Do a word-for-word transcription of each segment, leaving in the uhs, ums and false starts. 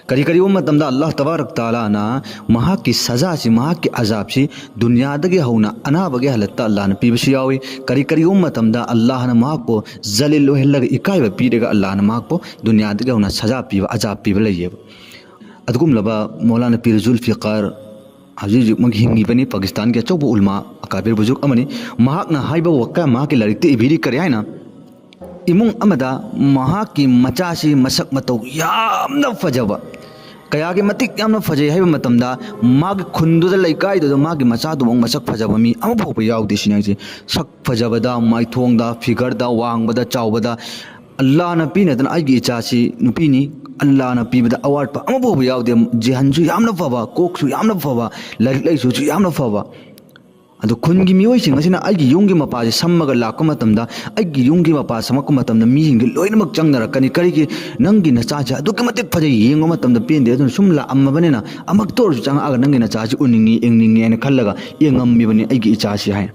ꯀꯔꯤ ꯀꯔꯤꯒꯨꯝꯕ ꯃꯇꯝꯗ ꯑꯜꯂꯥꯍ ꯇꯕꯥꯔꯛ ꯇꯥꯂꯥꯅ ꯃꯍꯥꯛꯀꯤ ꯁꯖꯥꯁꯤ, ꯃꯍꯥꯛꯀꯤ ꯑꯖꯥꯕꯁꯤ ꯗꯨꯅꯤꯌꯥꯗꯒꯤ ꯍꯧꯅ ꯑꯅꯥꯕꯒꯤ ꯍꯥꯂꯠꯇ ꯑꯜꯂꯥꯍꯅ ꯄꯤꯕꯁꯨ ꯌꯥꯎꯏ꯫ ꯀꯔꯤ ꯀꯔꯤꯒꯨꯝꯕ ꯃꯇꯝꯗ ꯑꯜꯂꯥꯍꯅ ꯃꯍꯥꯛꯄꯨ ꯖꯂꯤꯜ ꯑꯣꯏꯍꯜꯂꯒ, ꯏꯀꯥꯏꯕ ꯄꯤꯔꯒ ꯑꯜꯂꯥꯍꯅ ꯃꯍꯥꯛꯄꯨ ꯗꯨꯅꯤꯌꯥꯗꯒꯤ ꯍꯧꯅ ꯁꯖꯥ ꯄꯤꯕ, ꯑꯖꯥꯕ ꯄꯤꯕ ꯂꯩꯌꯦꯕ꯫ ꯑꯗꯨꯒꯨꯝꯂꯕ ꯃꯧꯂꯥꯅꯥ ꯄꯤꯔ ꯖꯨꯜꯐꯤꯀꯥꯔ ꯍꯧꯖꯤꯛ ꯍꯧꯖꯤꯛꯃꯛ ꯍꯤꯡꯉꯤꯕꯅꯤ, ꯄꯥꯀꯤꯁꯇꯥꯟꯒꯤ ꯑꯆꯧꯕ ꯎꯂꯃꯥ ꯑꯀꯥꯕꯤꯔ ꯕꯨꯖꯨꯔꯒ ꯑꯃꯅꯤ꯫ ꯃꯍꯥꯛꯅ ꯍꯥꯏꯕ ꯋꯥꯀꯌꯥ ꯃꯍꯥꯛꯀꯤ ꯂꯥꯏꯔꯤꯛꯇ ꯏꯕꯤꯔꯤ꯫ ꯀꯔꯤ ꯍꯥꯏꯅ? ꯏꯃꯨꯡ ꯑꯃꯗ ꯃꯍꯥꯛꯀꯤ ꯃꯆꯥꯁꯤ ꯃꯁꯛ ꯃꯇꯧ ꯌꯥꯝꯅ ꯐꯖꯕ, ꯀꯌꯥꯒꯤ ꯃꯇꯤꯛ ꯌꯥꯝꯅ ꯐꯖꯩ ꯍꯥꯏꯕ ꯃꯇꯝꯗ, ꯃꯥꯒꯤ ꯈꯨꯟꯗꯨꯗ, ꯂꯩꯀꯥꯏꯗꯨꯗ ꯃꯥꯒꯤ ꯃꯆꯥꯗꯨꯃꯛ ꯃꯁꯛ ꯐꯖꯕ ꯃꯤ ꯑꯃꯐꯥꯎꯕ ꯌꯥꯎꯗꯦ ꯁꯤꯅꯤ ꯍꯥꯏꯁꯦ꯫ ꯁꯛ ꯐꯖꯕꯗ, ꯃꯥꯏꯊꯣꯡꯗ, ꯐꯤꯒꯔꯗ, ꯋꯥꯡꯕꯗ, ꯆꯥꯎꯕꯗ, ꯑꯜꯂꯥꯍꯅ ꯄꯤꯅꯗꯅ ꯑꯩꯒꯤ ꯏꯆꯥꯁꯤ ꯅꯨꯄꯤꯅꯤ, ꯑꯜꯂꯥꯍꯅ ꯄꯤꯕꯗ ꯑꯋꯥꯠꯄ ꯑꯃꯐꯥꯎꯕ ꯌꯥꯎꯗꯦ꯫ ꯖꯤꯍꯟꯁꯨ ꯌꯥꯝꯅ ꯐꯕ, ꯀꯣꯛꯁꯨ ꯌꯥꯝꯅ ꯐꯕ, ꯂꯥꯏꯔꯤꯛ ꯂꯥꯏꯁꯨꯁꯨ ꯌꯥꯝꯅ ꯐꯕ꯫ ꯑꯗꯣ ꯈꯨꯟꯒꯤ ꯃꯤꯑꯣꯏꯁꯤꯡ ꯑꯁꯤꯅ ꯑꯩꯒꯤ ꯌꯨꯝꯒꯤ ꯃꯄꯥꯁꯦ ꯁꯝꯃꯒ ꯂꯥꯛꯄ ꯃꯇꯝꯗ, ꯑꯩꯒꯤ ꯌꯨꯝꯒꯤ ꯃꯄꯥ ꯁꯝꯃꯛꯄ ꯃꯇꯝꯗ ꯃꯤꯁꯤꯡꯁꯦ ꯂꯣꯏꯅꯃꯛ ꯆꯪꯅꯔꯛꯀꯅꯤ꯫ ꯀꯔꯤꯒꯤ? ꯅꯪꯒꯤ ꯅꯆꯥꯁꯦ ꯑꯗꯨꯛꯀꯤ ꯃꯇꯤꯛ ꯐꯖꯩ, ꯌꯦꯡꯕ ꯃꯇꯝꯗ ꯄꯦꯟꯗꯦ, ꯑꯗꯨꯅ ꯁꯨꯝ ꯂꯥꯛꯑꯝꯃꯕꯅꯤꯅ ꯑꯃꯨꯛꯇ ꯑꯣꯏꯔꯁꯨ ꯆꯪꯉꯛꯑꯒ ꯅꯪꯒꯤ ꯅꯆꯥꯁꯤ ꯎꯅꯤꯡꯉꯤ, ꯌꯦꯡꯅꯤꯡꯉꯤ ꯍꯥꯏꯅ ꯈꯜꯂꯒ ꯌꯦꯡꯉꯝꯃꯤꯕꯅꯤ ꯑꯩꯒꯤ ꯏꯆꯥꯁꯤ ꯍꯥꯏꯅ꯫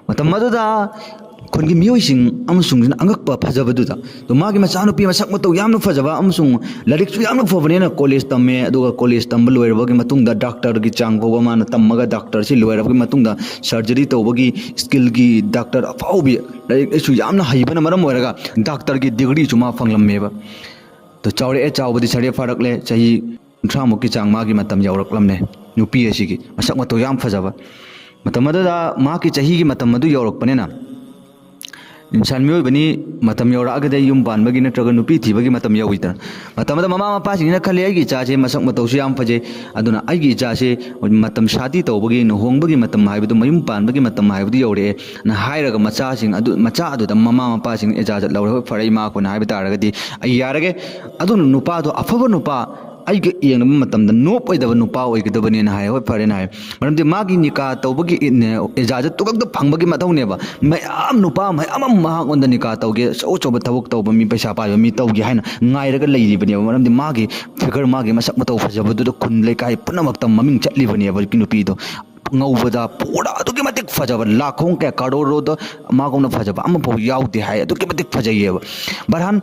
ꯃꯇꯝ ꯑꯗꯨꯗ ꯈꯨꯟꯒꯤ ꯃꯤꯑꯣꯏꯁꯤꯡ ꯑꯃꯁꯨꯡ ꯑꯉꯛꯄ ꯐꯖꯕꯗꯨꯗ, ꯑꯗꯣ ꯃꯥꯒꯤ ꯃꯆꯥꯅꯨꯄꯤ ꯃꯁꯛ ꯃꯇꯧ ꯌꯥꯝꯅ ꯐꯖꯕ ꯑꯃꯁꯨꯡ ꯂꯥꯏꯔꯤꯛꯁꯨ ꯌꯥꯝꯅ ꯐꯕꯅꯤꯅ ꯀꯣꯂꯦꯖ ꯇꯝꯃꯦ, ꯑꯗꯨꯒ ꯀꯣꯂꯦꯖ ꯇꯝꯕ ꯂꯣꯏꯔꯕꯒꯤ ꯃꯇꯨꯡꯗ ꯗꯥꯛꯇꯔꯒꯤ ꯆꯥꯡ ꯐꯥꯎꯕ ꯃꯥꯅ ꯇꯝꯃꯒ, ꯗꯥꯛꯇꯔꯁꯤ ꯂꯣꯏꯔꯕꯒꯤ ꯃꯇꯨꯡꯗ ꯁꯔꯖꯔꯤ ꯇꯧꯕꯒꯤ ꯁ꯭ꯀꯤꯜꯒꯤ ꯗꯥꯛꯇꯔ ꯑꯐꯥꯎꯕꯤ, ꯂꯥꯏꯔꯤꯛ ꯂꯥꯏꯁꯨ ꯌꯥꯝꯅ ꯍꯩꯕꯅ ꯃꯔꯝ ꯑꯣꯏꯔꯒ ꯗꯥꯛꯇꯔꯒꯤ ꯗꯤꯒ꯭ꯔꯤꯁꯨ ꯃꯥ ꯐꯪꯂꯝꯃꯦꯕ꯫ ꯑꯗꯣ ꯆꯥꯎꯔꯛꯑꯦ, ꯆꯥꯎꯕꯗꯤ ꯁꯔꯦ ꯐꯥꯔꯛꯂꯦ, ꯆꯍꯤ ꯀꯨꯟꯊ꯭ꯔꯥꯃꯨꯛꯀꯤ ꯆꯥꯡ ꯃꯥꯒꯤ ꯃꯇꯝ ꯌꯧꯔꯛꯂꯝꯃꯦ꯫ ꯅꯨꯄꯤ ꯑꯁꯤꯒꯤ ꯃꯁꯛ ꯃꯇꯧ ꯌꯥꯝ ꯐꯖꯕ꯫ ꯃꯇꯝ ꯑꯗꯨꯗ ꯃꯍꯥꯛꯀꯤ ꯆꯍꯤꯒꯤ ꯃꯇꯝ ꯑꯗꯨ ꯌꯧꯔꯛꯄꯅꯤꯅ, ꯏꯟꯁꯥꯟ ꯃꯤꯑꯣꯏꯕꯅꯤ, ꯃꯇꯝ ꯌꯧꯔꯛꯑꯒꯗꯤ ꯌꯨꯝ ꯄꯥꯟꯕꯒꯤ ꯅꯠꯇ꯭ꯔꯒ ꯅꯨꯄꯤ ꯊꯤꯕꯒꯤ ꯃꯇꯝ ꯌꯧꯏꯗꯅ꯫ ꯃꯇꯝ ꯑꯗꯨꯗ ꯃꯃꯥ ꯃꯄꯥꯁꯤꯡꯁꯤꯅ ꯈꯜꯂꯤ, "ꯑꯩꯒꯤ ꯏꯆꯥꯁꯦ ꯃꯁꯛ ꯃꯇꯧꯁꯨ ꯌꯥꯝ ꯐꯖꯩ, ꯑꯗꯨꯅ ꯑꯩꯒꯤ ꯏꯆꯥꯁꯦ ꯃꯇꯝ ꯁꯥꯗꯤ ꯇꯧꯕꯒꯤ, ꯂꯨꯍꯣꯡꯕꯒꯤ ꯃꯇꯝ ꯍꯥꯏꯕꯗꯨ, ꯃꯌꯨꯝ ꯄꯥꯟꯕꯒꯤ ꯃꯇꯝ ꯍꯥꯏꯕꯗꯨ ꯌꯧꯔꯛꯑꯦ" ꯅ ꯍꯥꯏꯔꯒ ꯃꯆꯥꯁꯤꯡ ꯑꯗꯨ, ꯃꯆꯥ ꯑꯗꯨꯗ ꯃꯃꯥ ꯃꯄꯥꯁꯤꯡ ꯏꯖꯥꯖꯠ ꯂꯧꯔꯦ꯫ "ꯍꯣꯏ, ꯐꯔꯦ ꯏꯃꯥ, ꯑꯩꯈꯣꯏꯅ ꯍꯥꯏꯕ ꯇꯥꯔꯒꯗꯤ ꯑꯩ ꯌꯥꯔꯒꯦ"꯫ ꯑꯗꯨꯅ ꯅꯨꯄꯥꯗꯣ ꯑꯐꯕ ꯅꯨꯄꯥ, ꯑꯩꯒ ꯌꯦꯡꯅꯕ ꯃꯇꯝꯗ ꯅꯣꯞ ꯑꯣꯏꯗꯕ ꯅꯨꯄꯥ ꯑꯣꯏꯒꯗꯕꯅꯤꯅ ꯍꯥꯏ꯫ "ꯍꯣꯏ, ꯐꯔꯦꯅ" ꯍꯥꯏ꯫ ꯃꯔꯝꯗꯤ ꯃꯥꯒꯤ ꯅꯤꯀꯥ ꯇꯧꯕꯒꯤ ꯏ-, ꯏꯖꯥꯖꯠꯇꯨ ꯈꯛꯇ ꯐꯪꯕꯒꯤ ꯃꯊꯧꯅꯦꯕ꯫ ꯃꯌꯥꯝ, ꯅꯨꯄꯥ ꯃꯌꯥꯝ ꯑꯃ ꯃꯍꯥꯛꯉꯣꯟꯗ ꯅꯤꯀꯥ ꯇꯧꯒꯦ, ꯑꯆꯧ ꯑꯆꯧꯕ ꯊꯕꯛ ꯇꯧꯕ ꯃꯤ, ꯄꯩꯁꯥ ꯄꯥꯏꯕ ꯃꯤ ꯇꯧꯒꯦ ꯍꯥꯏꯅ ꯉꯥꯏꯔꯒ ꯂꯩꯔꯤꯕꯅꯦꯕ꯫ ꯃꯔꯝꯗꯤ ꯃꯥꯒꯤ ꯐꯤꯒꯔ, ꯃꯥꯒꯤ ꯃꯁꯛ ꯃꯇꯧ ꯐꯖꯕꯗꯨꯗ ꯈꯨꯟ ꯂꯩꯀꯥꯏ ꯄꯨꯝꯅꯃꯛꯇ ꯃꯃꯤꯡ ꯆꯠꯂꯤꯕꯅꯦꯕ ꯍꯧꯖꯤꯛꯀꯤ ꯅꯨꯄꯤꯗꯣ꯫ ꯉꯧꯕꯗ ꯄꯨꯔꯥ ꯑꯗꯨꯛꯀꯤ ꯃꯇꯤꯛ ꯐꯖꯕ, ꯂꯥꯈꯣꯡ ꯀꯌꯥ, ꯀꯔꯣꯔꯣꯗ ꯃꯥꯒꯨꯝꯅ ꯐꯖꯕ ꯑꯃꯐꯥꯎ ꯌꯥꯎꯗꯦ ꯍꯥꯏ꯫ ꯑꯗꯨꯛꯀꯤ ꯃꯇꯤꯛ ꯐꯖꯩꯌꯦꯕ꯫ ꯕꯔꯍꯥꯟ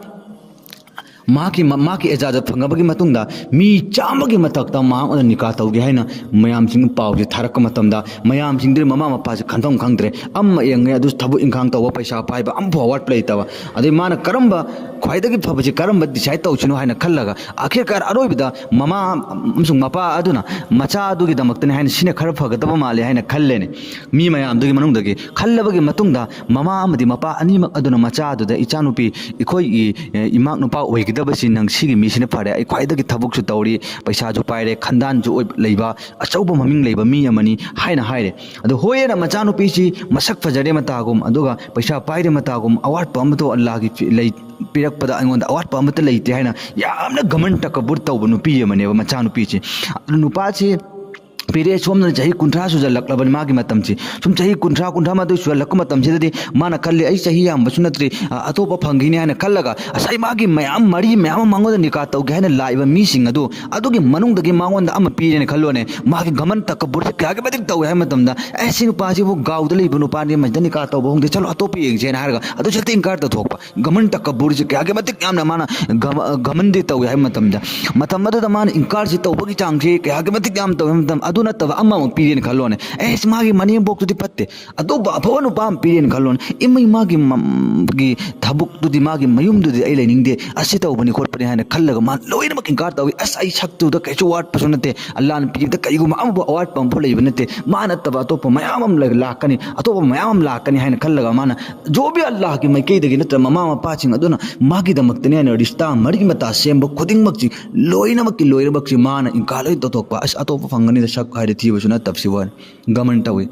ꯃꯍꯥꯛꯀꯤ ꯃ-, ꯃꯍꯥꯛꯀꯤ ꯑꯦꯖꯥꯖꯠ ꯐꯪꯉꯕꯒꯤ ꯃꯇꯨꯡꯗ ꯃꯤ ꯆꯥꯝꯃꯒꯤ ꯃꯊꯛꯇ ꯃꯍꯥꯛꯅ ꯅꯤꯀꯥ ꯇꯧꯒꯦ ꯍꯥꯏꯅ ꯃꯌꯥꯝꯁꯤꯡꯅ ꯄꯥꯎꯁꯦ ꯊꯥꯔꯛꯄ ꯃꯇꯝꯗ, ꯃꯌꯥꯝꯁꯤꯡꯗꯨꯗꯤ ꯃꯃꯥ ꯃꯄꯥꯁꯦ ꯈꯟꯐꯝ ꯈꯪꯗ꯭ꯔꯦ꯫ ꯑꯃ ꯌꯦꯡꯉꯦ, ꯑꯗꯨꯁꯨ ꯊꯕꯛ ꯏꯪꯈꯥꯡ ꯇꯧꯕ, ꯄꯩꯁꯥ ꯄꯥꯏꯕ, ꯑꯃꯐꯥꯎ ꯑꯋꯥꯠꯄ ꯂꯩꯇꯕ꯫ ꯑꯗꯩ ꯃꯥꯅ ꯀꯔꯝꯕ, ꯈ꯭ꯋꯥꯏꯗꯒꯤ ꯐꯕꯁꯤ ꯀꯔꯝꯕ decide ꯇꯧꯁꯤꯅꯣ ꯍꯥꯏꯅ ꯈꯜꯂꯒ, ꯑꯈꯦꯔ ꯀꯥꯔ ꯑꯔꯣꯏꯕꯗ ꯃꯃꯥ ꯑꯃꯁꯨꯡ ꯃꯄꯥ ꯑꯗꯨꯅ ꯃꯆꯥ ꯑꯗꯨꯒꯤꯗꯃꯛꯇꯅꯤ ꯍꯥꯏꯅ, ꯁꯤꯅ ꯈꯔ ꯐꯒꯗꯕ ꯃꯥꯜꯂꯦ ꯍꯥꯏꯅ ꯈꯜꯂꯦꯅꯦ꯫ ꯃꯤ ꯃꯌꯥꯝꯗꯨꯒꯤ ꯃꯅꯨꯡꯗꯒꯤ ꯈꯜꯂꯕꯒꯤ ꯃꯇꯨꯡꯗ, ꯃꯃꯥ ꯑꯃꯗꯤ ꯃꯄꯥ ꯑꯅꯤꯃꯛ ꯑꯗꯨꯅ ꯃꯆꯥꯗꯨꯗ, "ꯏꯆꯥꯅꯨꯄꯤ, ꯑꯩꯈꯣꯏꯒꯤ, ꯑꯦ, ꯏꯃꯥ ꯅꯨꯄꯥ ꯑꯣꯏꯒꯗꯕꯁꯤ ꯅꯪ ꯁꯤꯒꯤ ꯃꯤꯁꯤꯅ ꯐꯔꯦ꯫ ꯑꯩ ꯈ꯭ꯋꯥꯏꯗꯒꯤ ꯊꯕꯛꯁꯨ ꯇꯧꯔꯤ, ꯄꯩꯁꯥꯁꯨ ꯄꯥꯏꯔꯦ, ꯈꯟꯗꯥꯟꯁꯨ ꯑꯣꯏ-, ꯂꯩꯕ ꯑꯆꯧꯕ ꯃꯃꯤꯡ ꯂꯩꯕ ꯃꯤ ꯑꯃꯅꯤ" ꯍꯥꯏꯅ ꯍꯥꯏꯔꯦ꯫ ꯑꯗꯣ ꯍꯣꯏ ꯍꯥꯏꯅ ꯃꯆꯥꯅꯨꯄꯤꯁꯤ ꯃꯁꯛ ꯐꯖꯔꯦ ꯃꯇꯥꯒꯨꯝ, ꯑꯗꯨꯒ ꯄꯩꯁꯥ ꯄꯥꯏꯔꯦ ꯃꯇꯥꯒꯨꯝ, ꯑꯋꯥꯠꯄ ꯑꯃꯠꯇ ꯑꯜꯂꯥꯍꯒꯤ ꯄꯤ-, ꯂꯩ-, ꯄꯤꯔꯛꯄꯗ ꯑꯩꯉꯣꯟꯗ ꯑꯋꯥꯠꯄ ꯑꯃꯠꯇ ꯂꯩꯇꯦ ꯍꯥꯏꯅ ꯌꯥꯝꯅ ꯒꯃꯟ ꯇꯀꯕꯨꯔ ꯇꯧꯕ ꯅꯨꯄꯤ ꯑꯃꯅꯦꯕ ꯃꯆꯥꯅꯨꯄꯤꯁꯤ꯫ ꯑꯗꯨ ꯅꯨꯄꯥꯁꯤ ꯄꯤꯔꯦ, ꯁꯣꯝꯗꯅ ꯆꯍꯤ ꯀꯨꯟꯊ꯭ꯔꯥ ꯁꯨꯖꯜꯂꯛꯂꯕꯅꯤ ꯃꯥꯒꯤ ꯃꯇꯝꯁꯤ꯫ ꯁꯨꯝ ꯆꯍꯤ ꯀꯨꯟꯊ꯭ꯔꯥ, ꯀꯨꯟꯊ꯭ꯔꯥ ꯃꯥꯊꯣꯏ ꯁꯨꯖꯜꯂꯛꯄ ꯃꯇꯝꯁꯤꯗꯗꯤ ꯃꯥꯅ ꯈꯜꯂꯤ, "ꯑꯩ ꯆꯍꯤ ꯌꯥꯝꯕꯁꯨ ꯅꯠꯇ꯭ꯔꯤ, ꯑ, ꯑꯇꯣꯞꯄ ꯐꯪꯈꯤꯅꯤ" ꯍꯥꯏꯅ ꯈꯜꯂꯒ, ꯉꯁꯥꯏ ꯃꯥꯒꯤ ꯃꯌꯥꯝ, ꯃꯔꯤ ꯃꯌꯥꯝ ꯑꯃ ꯃꯉꯣꯟꯗ ꯅꯤꯀꯥ ꯇꯧꯒꯦ ꯍꯥꯏꯅ ꯂꯥꯛꯏꯕ ꯃꯤꯁꯤꯡ ꯑꯗꯨ, ꯑꯗꯨꯒꯤ ꯃꯅꯨꯡꯗꯒꯤ ꯃꯉꯣꯟꯗ ꯑꯃ ꯄꯤꯔꯦꯅ ꯈꯜꯂꯣꯅꯦ꯫ ꯃꯥꯒꯤ ꯒꯃꯟ ꯇꯀꯕꯨꯔꯁꯦ ꯀꯌꯥꯒꯤ ꯃꯇꯤꯛ ꯇꯧꯏ ꯍꯥꯏꯕ ꯃꯇꯝꯗ, "ꯑꯦ, ꯁꯤ ꯅꯨꯄꯥꯁꯤꯕꯨ ꯒꯥꯎꯗ ꯂꯩꯕ ꯅꯨꯄꯥꯅꯤ, ꯃꯁꯤꯗ ꯅꯤꯀꯥ ꯇꯧꯕ ꯍꯧꯅꯗꯦ, ꯆꯠꯂꯣ ꯑꯇꯣꯞꯄ ꯌꯦꯡꯁꯦꯅ" ꯍꯥꯏꯔꯒ, ꯑꯗꯨ ꯁꯠꯇ ꯏꯟꯀꯥꯔ ꯇꯧꯊꯣꯛꯄ꯫ ꯒꯃꯟ ꯇꯀꯕꯨꯔꯁꯤ ꯀꯌꯥꯒꯤ ꯃꯇꯤꯛ ꯌꯥꯝꯅ ꯃꯥꯅ ꯒꯃ-, ꯒꯃꯟꯗꯤ ꯇꯧꯏ ꯍꯥꯏꯕ ꯃꯇꯝꯗ, ꯃꯇꯝ ꯑꯗꯨꯗ ꯃꯥꯅ ꯏꯟꯀꯥꯔꯁꯤ ꯇꯧꯕꯒꯤ ꯆꯥꯡꯁꯤ ꯀꯌꯥꯒꯤ ꯃꯇꯤꯛ ꯌꯥꯝ ꯇꯧꯏ ꯍꯥꯏꯕ ꯃꯇꯝꯗ, ꯑꯗꯨ ꯅꯠꯇꯕ ꯑꯃꯃꯨꯛ ꯄꯤꯔꯦꯅ ꯈꯜꯂꯣꯅꯦ꯫ ꯑꯦꯁ, ꯃꯥꯒꯤ ꯃꯅꯦꯝꯕꯣꯛꯇꯨꯗꯤ ꯐꯠꯇꯦ, ꯑꯇꯣꯞꯄ ꯑꯐꯕ ꯅꯨꯄꯥ ꯑꯃ ꯄꯤꯔꯦꯅ ꯈꯜꯂꯣꯅꯦ꯫ ꯏꯃꯩ, ꯃꯥꯒꯤ ꯃꯝ-, ꯒꯤ ꯊꯕꯛꯇꯨꯗꯤ, ꯃꯥꯒꯤ ꯃꯌꯨꯝꯗꯨꯗꯤ ꯑꯩ ꯂꯩꯅꯤꯡꯗꯦ, ꯑꯁꯤ ꯇꯧꯕꯅꯤ ꯈꯣꯠꯄꯅꯤ ꯍꯥꯏꯅ ꯈꯜꯂꯒ ꯃꯥ ꯂꯣꯏꯅꯃꯛ ꯏꯟꯀꯥꯔ ꯇꯧꯏ꯫ "ꯑꯁ, ꯑꯩ ꯁꯛꯇꯨꯗ ꯀꯩꯁꯨ ꯋꯥꯠꯄꯁꯨ ꯅꯠꯇꯦ, ꯑꯜꯂꯥꯍꯅ ꯄꯤꯕꯗ ꯀꯔꯤꯒꯨꯝꯕ ꯑꯃꯐꯥꯎ ꯑꯋꯥꯠꯄ ꯑꯃꯐꯥꯎ ꯂꯩꯕ ꯅꯠꯇꯦ, ꯃꯥ ꯅꯠꯇꯕ ꯑꯇꯣꯞꯄ ꯃꯌꯥꯝ ꯑꯃ ꯂꯩ-, ꯂꯥꯛꯀꯅꯤ, ꯑꯇꯣꯞꯄ ꯃꯌꯥꯝ ꯑꯃ ꯂꯥꯛꯀꯅꯤ" ꯍꯥꯏꯅ ꯈꯜꯂꯒ ꯃꯥꯅ ꯖꯣꯕꯤ ꯑꯜꯂꯥꯍꯒꯤ ꯃꯥꯏꯀꯩꯗꯒꯤ ꯅꯠꯇ꯭ꯔ ꯃꯃꯥ ꯃꯄꯥꯁꯤꯡ ꯑꯗꯨꯅ ꯃꯥꯒꯤꯗꯃꯛꯇꯅꯤ ꯍꯥꯏꯅ ꯔꯤꯁꯇꯥ ꯃꯔꯤ ꯃꯇꯥ ꯁꯦꯝꯕ ꯈꯨꯗꯤꯡꯃꯛꯁꯤ, ꯂꯣꯏꯅꯃꯛꯀꯤ ꯂꯣꯏꯅꯃꯛꯁꯤ ꯃꯥꯅ ꯏꯟꯀꯥꯔ ꯂꯣꯏ ꯇꯧꯊꯣꯛꯄ꯫ "ꯑꯁ, ꯑꯇꯣꯞꯄ ꯐꯪꯒꯅꯤꯗ, ꯁꯛ ꯍꯥꯏꯔꯦ ꯊꯤꯕꯁꯨ ꯅꯠꯇꯕꯁꯤ ꯋꯥꯅꯤ", ꯒꯃꯟ ꯇꯧꯏ꯫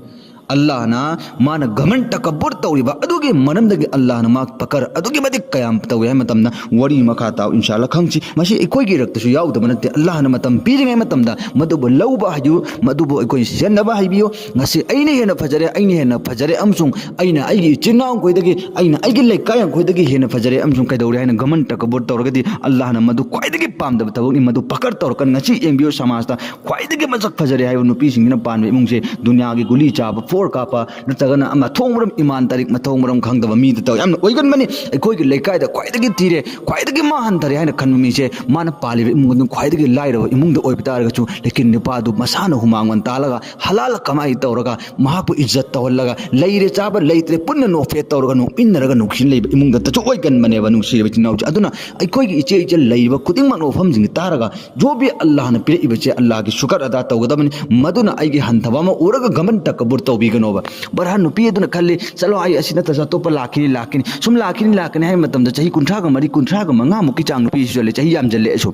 ꯑꯜꯂꯥꯍꯅ ꯃꯥꯅ ꯒꯃꯟ ꯇꯀꯕꯨꯔ ꯇꯧꯔꯤꯕ ꯑꯗꯨꯒꯤ ꯃꯔꯝꯗꯒꯤ ꯑꯜꯂꯥꯍꯅ ꯃꯥ ꯄꯀꯔ ꯑꯗꯨꯛꯀꯤ ꯃꯇꯤꯛ ꯀꯌꯥꯝ ꯇꯧꯏ ꯍꯥꯏꯕ ꯃꯇꯝꯗ, ꯋꯥꯔꯤ ꯃꯈꯥ ꯇꯥꯎ, ꯏꯟꯁꯥ ꯑꯜꯂꯥꯍ ꯈꯪꯁꯤ꯫ ꯃꯁꯤ ꯑꯩꯈꯣꯏꯒꯤ ꯏꯔꯛꯇꯁꯨ ꯌꯥꯎꯗꯕ ꯅꯠꯇꯦ꯫ ꯑꯜꯂꯥꯍꯅ ꯃꯇꯝ ꯄꯤꯔꯤꯉꯩ ꯃꯇꯝꯗ ꯃꯗꯨꯕꯨ ꯂꯧꯕ ꯍꯥꯏꯌꯨ, ꯃꯗꯨꯕꯨ ꯑꯩꯈꯣꯏ ꯁꯤꯖꯤꯟꯅꯕ ꯍꯩꯕꯤꯌꯨ꯫ ꯉꯁꯤ ꯑꯩꯅ ꯍꯦꯟꯅ ꯐꯖꯔꯦ, ꯑꯩꯅ ꯍꯦꯟꯅ ꯐꯖꯔꯦ, ꯑꯃꯁꯨꯡ ꯑꯩꯅ ꯑꯩꯒꯤ ꯏꯆꯤꯟ ꯏꯅꯥꯎꯈꯣꯏꯗꯒꯤ, ꯑꯩꯅ ꯑꯩꯒꯤ ꯂꯩꯀꯥꯏꯈꯣꯏꯗꯒꯤ ꯍꯦꯟꯅ ꯐꯖꯔꯦ ꯑꯃꯁꯨꯡ ꯀꯩꯗꯧꯔꯦ ꯍꯥꯏꯅ ꯒꯃꯟ ꯇꯀꯕꯨꯔ ꯇꯧꯔꯒꯗꯤ, ꯑꯜꯂꯥꯍꯅ ꯃꯗꯨ ꯈ꯭ꯋꯥꯏꯗꯒꯤ ꯄꯥꯝꯗꯕ ꯊꯕꯛꯅꯤ꯫ ꯃꯗꯨ ꯄꯀꯔ ꯇꯧꯔꯛꯀꯅꯤ꯫ ꯉꯁꯤ ꯌꯦꯡꯕꯤꯌꯨ, ꯁꯃꯥꯖꯇ ꯈ꯭ꯋꯥꯏꯗꯒꯤ ꯃꯁꯛ ꯐꯖꯔꯦ ꯍꯥꯏꯕ ꯅꯨꯄꯤꯁꯤꯡꯁꯤꯅ ꯄꯥꯟꯕ ꯏꯃꯨꯡꯁꯦ ꯗꯨꯅꯤꯌꯥꯒꯤ ꯒꯨꯂꯤ ꯆꯥꯕ, ꯄꯣꯔ ꯀꯥꯞꯄ ꯅꯠꯇ꯭ꯔꯒꯅ ꯃꯊꯣꯡ ꯃꯔꯝ, ꯏꯃꯥꯟ ꯇꯥꯔꯤꯛ ꯃꯊꯣꯡ ꯃꯔꯝ ꯈꯪꯗꯕ ꯃꯤꯗ ꯇꯧ ꯌꯥꯝꯅ ꯑꯣꯏꯒꯟꯕꯅꯤ꯫ ꯑꯩꯈꯣꯏꯒꯤ ꯂꯩꯀꯥꯏꯗ ꯈ꯭ꯋꯥꯏꯗꯒꯤ ꯊꯤꯔꯦ, ꯈ꯭ꯋꯥꯏꯗꯒꯤ ꯃꯥ ꯍꯟꯊꯔꯦ ꯍꯥꯏꯅ ꯈꯟꯕ ꯃꯤꯁꯦ ꯃꯥꯅ ꯄꯥꯜꯂꯤꯕ ꯏꯃꯨꯡ ꯑꯗꯨ ꯈ꯭ꯋꯥꯏꯗꯒꯤ ꯂꯥꯏꯔꯕ ꯏꯃꯨꯡꯗ ꯑꯣꯏꯕ ꯇꯥꯔꯒꯁꯨ, ꯂꯦꯀꯤꯟ ꯅꯨꯄꯥꯗꯨ ꯃꯁꯥꯅ ꯍꯨꯃꯥꯡ ꯃꯟ ꯇꯥꯜꯂꯒ ꯍꯂꯥꯜ ꯀꯃꯥꯏ ꯇꯧꯔꯒ ꯃꯍꯥꯛꯄꯨ ꯏꯖꯠ ꯇꯧꯍꯜꯂꯒ ꯂꯩꯔꯦ ꯆꯥꯕ ꯂꯩꯇ꯭ꯔꯦ ꯄꯨꯟꯅ ꯅꯣꯛꯐꯦꯠ ꯇꯧꯔꯒ ꯅꯣꯛꯃꯤꯟꯅꯔꯒ ꯅꯨꯡꯁꯤꯅ ꯂꯩꯕ ꯏꯃꯨꯡꯗꯇꯁꯨ ꯑꯣꯏꯒꯟꯕꯅꯦꯕ ꯅꯨꯡꯁꯤꯔꯕ ꯏꯆꯤꯟ ꯏꯅꯥꯎꯁꯦ꯫ ꯑꯗꯨꯅ ꯑꯩꯈꯣꯏꯒꯤ ꯏꯆꯦ ꯏꯆꯜ ꯂꯩꯔꯤꯕ ꯈꯨꯗꯤꯡꯃꯛꯅ ꯋꯥꯐꯝꯁꯤꯡꯁꯤ ꯇꯥꯔꯒ ꯖꯣ ꯚꯤ ꯑꯜꯂꯥꯍꯅ ꯄꯤꯔꯛꯏꯕꯁꯦ ꯑꯜꯂꯥꯍꯒꯤ ꯁꯨꯀꯔ ꯑꯗꯥ ꯇꯧꯒꯗꯕꯅꯤ꯫ ꯃꯗꯨꯅ ꯑꯩꯒꯤ ꯍꯟꯊꯕ ꯑꯃ ꯎꯔꯒ ꯒꯃꯟ ꯇꯀꯕꯨꯔ ꯇꯧꯕꯤꯒꯅꯣꯕ꯫ ꯕꯔꯍꯥꯟ ꯅꯨꯄꯤ ꯑꯗꯨꯅ ꯈꯜꯂꯤ, "ꯆꯠꯂꯣ, ꯑꯩ ꯑꯁꯤ ꯅꯠꯇ꯭ꯔꯁꯨ ꯑꯇꯣꯞꯄ ꯂꯥꯛꯈꯤꯅꯤ, ꯂꯥꯛꯈꯤꯅꯤ, ꯁꯨꯝ ꯂꯥꯛꯈꯤꯅꯤ, ꯂꯥꯛꯈꯤꯅꯤ" ꯍꯥꯏꯕ ꯃꯇꯝꯗ ꯆꯍꯤ ꯀꯨꯟꯊ꯭ꯔꯥꯒ ꯃꯔꯤ, ꯀꯨꯟꯊ꯭ꯔꯥꯒ ꯃꯉꯥꯃꯨꯛꯀꯤ ꯆꯥꯡ ꯅꯨꯄꯤꯁꯤꯁꯨ ꯂꯩ, ꯆꯍꯤ ꯌꯥꯝꯖꯜꯂꯛꯑꯁꯨ꯫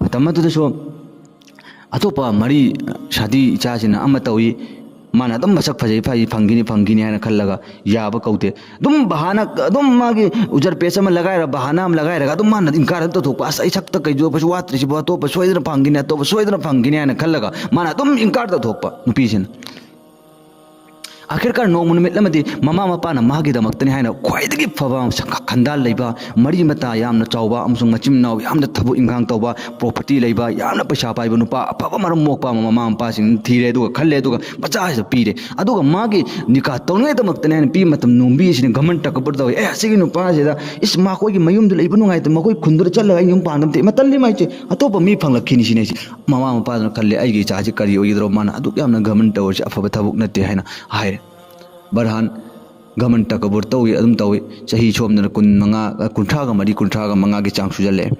ꯃꯇꯝ ꯑꯗꯨꯗꯁꯨ ꯑꯇꯣꯞꯄ ꯃꯔꯤ ꯁꯥꯗꯤ ꯏꯆꯥꯁꯤꯅ ꯑꯃ ꯇꯧꯏ, ꯃꯥꯅ ꯑꯗꯨꯝ ꯃꯁꯛ ꯐꯖꯩ, ꯐꯩ, ꯐꯪꯈꯤꯅꯤ, ꯐꯪꯈꯤꯅꯤ ꯍꯥꯏꯅ ꯈꯜꯂꯒ ꯌꯥꯕ ꯀꯧꯗꯦ꯫ ꯑꯗꯨꯝ ꯕꯍꯥꯅ, ꯑꯗꯨꯝ ꯃꯥꯒꯤ ꯎꯖꯔ ꯄꯦꯁ ꯑꯃ ꯂꯒꯥꯏꯔ, ꯕꯍꯥꯅ ꯑꯃ ꯂꯒꯥꯏꯔꯒ ꯑꯗꯨꯝ ꯃꯥꯅ ꯏꯟꯀꯥꯔ ꯑꯗꯨꯝ ꯇꯧꯊꯣꯛꯄ, "ꯑꯁ, ꯑꯩ ꯁꯛꯇ ꯀꯩꯗꯧꯕꯁꯨ ꯋꯥꯠꯇ꯭ꯔꯤꯁꯤꯕꯣ, ꯑꯇꯣꯞꯄ ꯁꯣꯏꯗꯅ ꯐꯪꯈꯤꯅꯤ, ꯑꯇꯣꯞꯄ ꯁꯣꯏꯗꯅ ꯐꯪꯈꯤꯅꯤ" ꯍꯥꯏꯅ ꯈꯜꯂꯒ ꯃꯥꯅ ꯑꯗꯨꯝ ꯏꯟꯀꯥꯔ ꯇꯧꯊꯣꯛꯄ ꯅꯨꯄꯤꯁꯤꯅ꯫ ꯑꯥꯈꯤꯔꯀꯥꯔ ꯅꯣꯡꯃ ꯅꯨꯃꯤꯠ ꯑꯃꯗꯤ ꯃꯃꯥ ꯃꯄꯥꯅ ꯃꯥꯒꯤꯗꯃꯛꯇꯅꯤ ꯍꯥꯏꯅ ꯈ꯭ꯋꯥꯏꯗꯒꯤ ꯐꯕ ꯈꯟꯗꯥꯜ ꯂꯩꯕ, ꯃꯔꯤ ꯃꯇꯥ ꯌꯥꯝꯅ ꯆꯥꯎꯕ ꯑꯃꯁꯨꯡ ꯃꯆꯤꯟ ꯃꯅꯥꯎ ꯌꯥꯝꯅ ꯊꯕꯛ ꯏꯪꯈꯥꯡ ꯇꯧꯕ, ꯄ꯭ꯔꯣꯄꯔꯇꯤ ꯂꯩꯕ, ꯌꯥꯝꯅ ꯄꯩꯁꯥ ꯄꯥꯏꯕ ꯅꯨꯄꯥ ꯑꯐꯕ ꯃꯔꯝ ꯃꯣꯛꯄ ꯑꯃ ꯃꯃꯥ ꯃꯄꯥꯁꯤꯡ ꯊꯤꯔꯦ, ꯑꯗꯨꯒ ꯈꯜꯂꯦ, ꯑꯗꯨꯒ ꯃꯆꯥꯁꯤꯗ ꯄꯤꯔꯦ꯫ ꯑꯗꯨꯒ ꯃꯥꯒꯤ ꯅꯤꯀꯥ ꯇꯧꯅꯤꯡꯉꯥꯏꯗꯃꯛꯇꯅꯦ ꯍꯥꯏꯅ ꯄꯤꯕ ꯃꯇꯝ ꯅꯨꯡꯕꯤꯁꯤꯅ ꯒꯃꯟ ꯇꯀꯕꯔ ꯇꯧꯏ꯫ "ꯑꯦ, ꯑꯁꯤꯒꯤ ꯅꯨꯄꯥꯁꯤꯗ, ꯏꯁ, ꯃꯈꯣꯏꯒꯤ ꯃꯌꯨꯝꯗ ꯂꯩꯕ ꯅꯨꯡꯉꯥꯏꯇꯦ, ꯃꯈꯣꯏ ꯈꯨꯟꯗꯨꯗ ꯆꯠꯂꯒ ꯑꯩ ꯌꯨꯝ ꯄꯥꯟꯗꯕ ꯅꯠꯇꯦ, ꯃꯇꯜꯂꯤ ꯃꯥꯏꯁꯦ, ꯑꯇꯣꯞꯄ ꯃꯤ ꯐꯪꯂꯛꯈꯤꯅꯤ" ꯁꯤꯅꯦ ꯑꯩꯁꯦ꯫ ꯃꯃꯥ ꯃꯄꯥꯗꯨꯅ ꯈꯜꯂꯦ, "ꯑꯩꯒꯤ ꯏꯆꯥꯁꯤ ꯀꯔꯤ ꯑꯣꯏꯒꯗ꯭ꯔꯣ? ꯃꯥꯅ ꯑꯗꯨꯛ ꯌꯥꯝꯅ ꯒꯃꯟ ꯇꯧꯔꯤꯁꯤ ꯑꯐꯕ ꯊꯕꯛ ꯅꯠꯇꯦ" ꯍꯥꯏꯅ ꯍꯥꯏꯔꯦ꯫ ꯕꯔꯍꯥꯟ ꯒꯃꯟ ꯇꯀꯕꯨꯔ ꯇꯧꯏ, ꯑꯗꯨꯝ ꯇꯧꯏ꯫ ꯆꯍꯤ ꯁꯣꯝꯗꯅ ꯀꯨꯟ ꯃꯉꯥ, ꯀꯨꯟꯊ꯭ꯔꯥꯒ ꯃꯔꯤ, ꯀꯨꯟꯊ꯭ꯔꯥꯒ ꯃꯉꯥꯒꯤ ꯆꯥꯡ ꯁꯨꯖꯜꯂꯛꯑꯦ꯫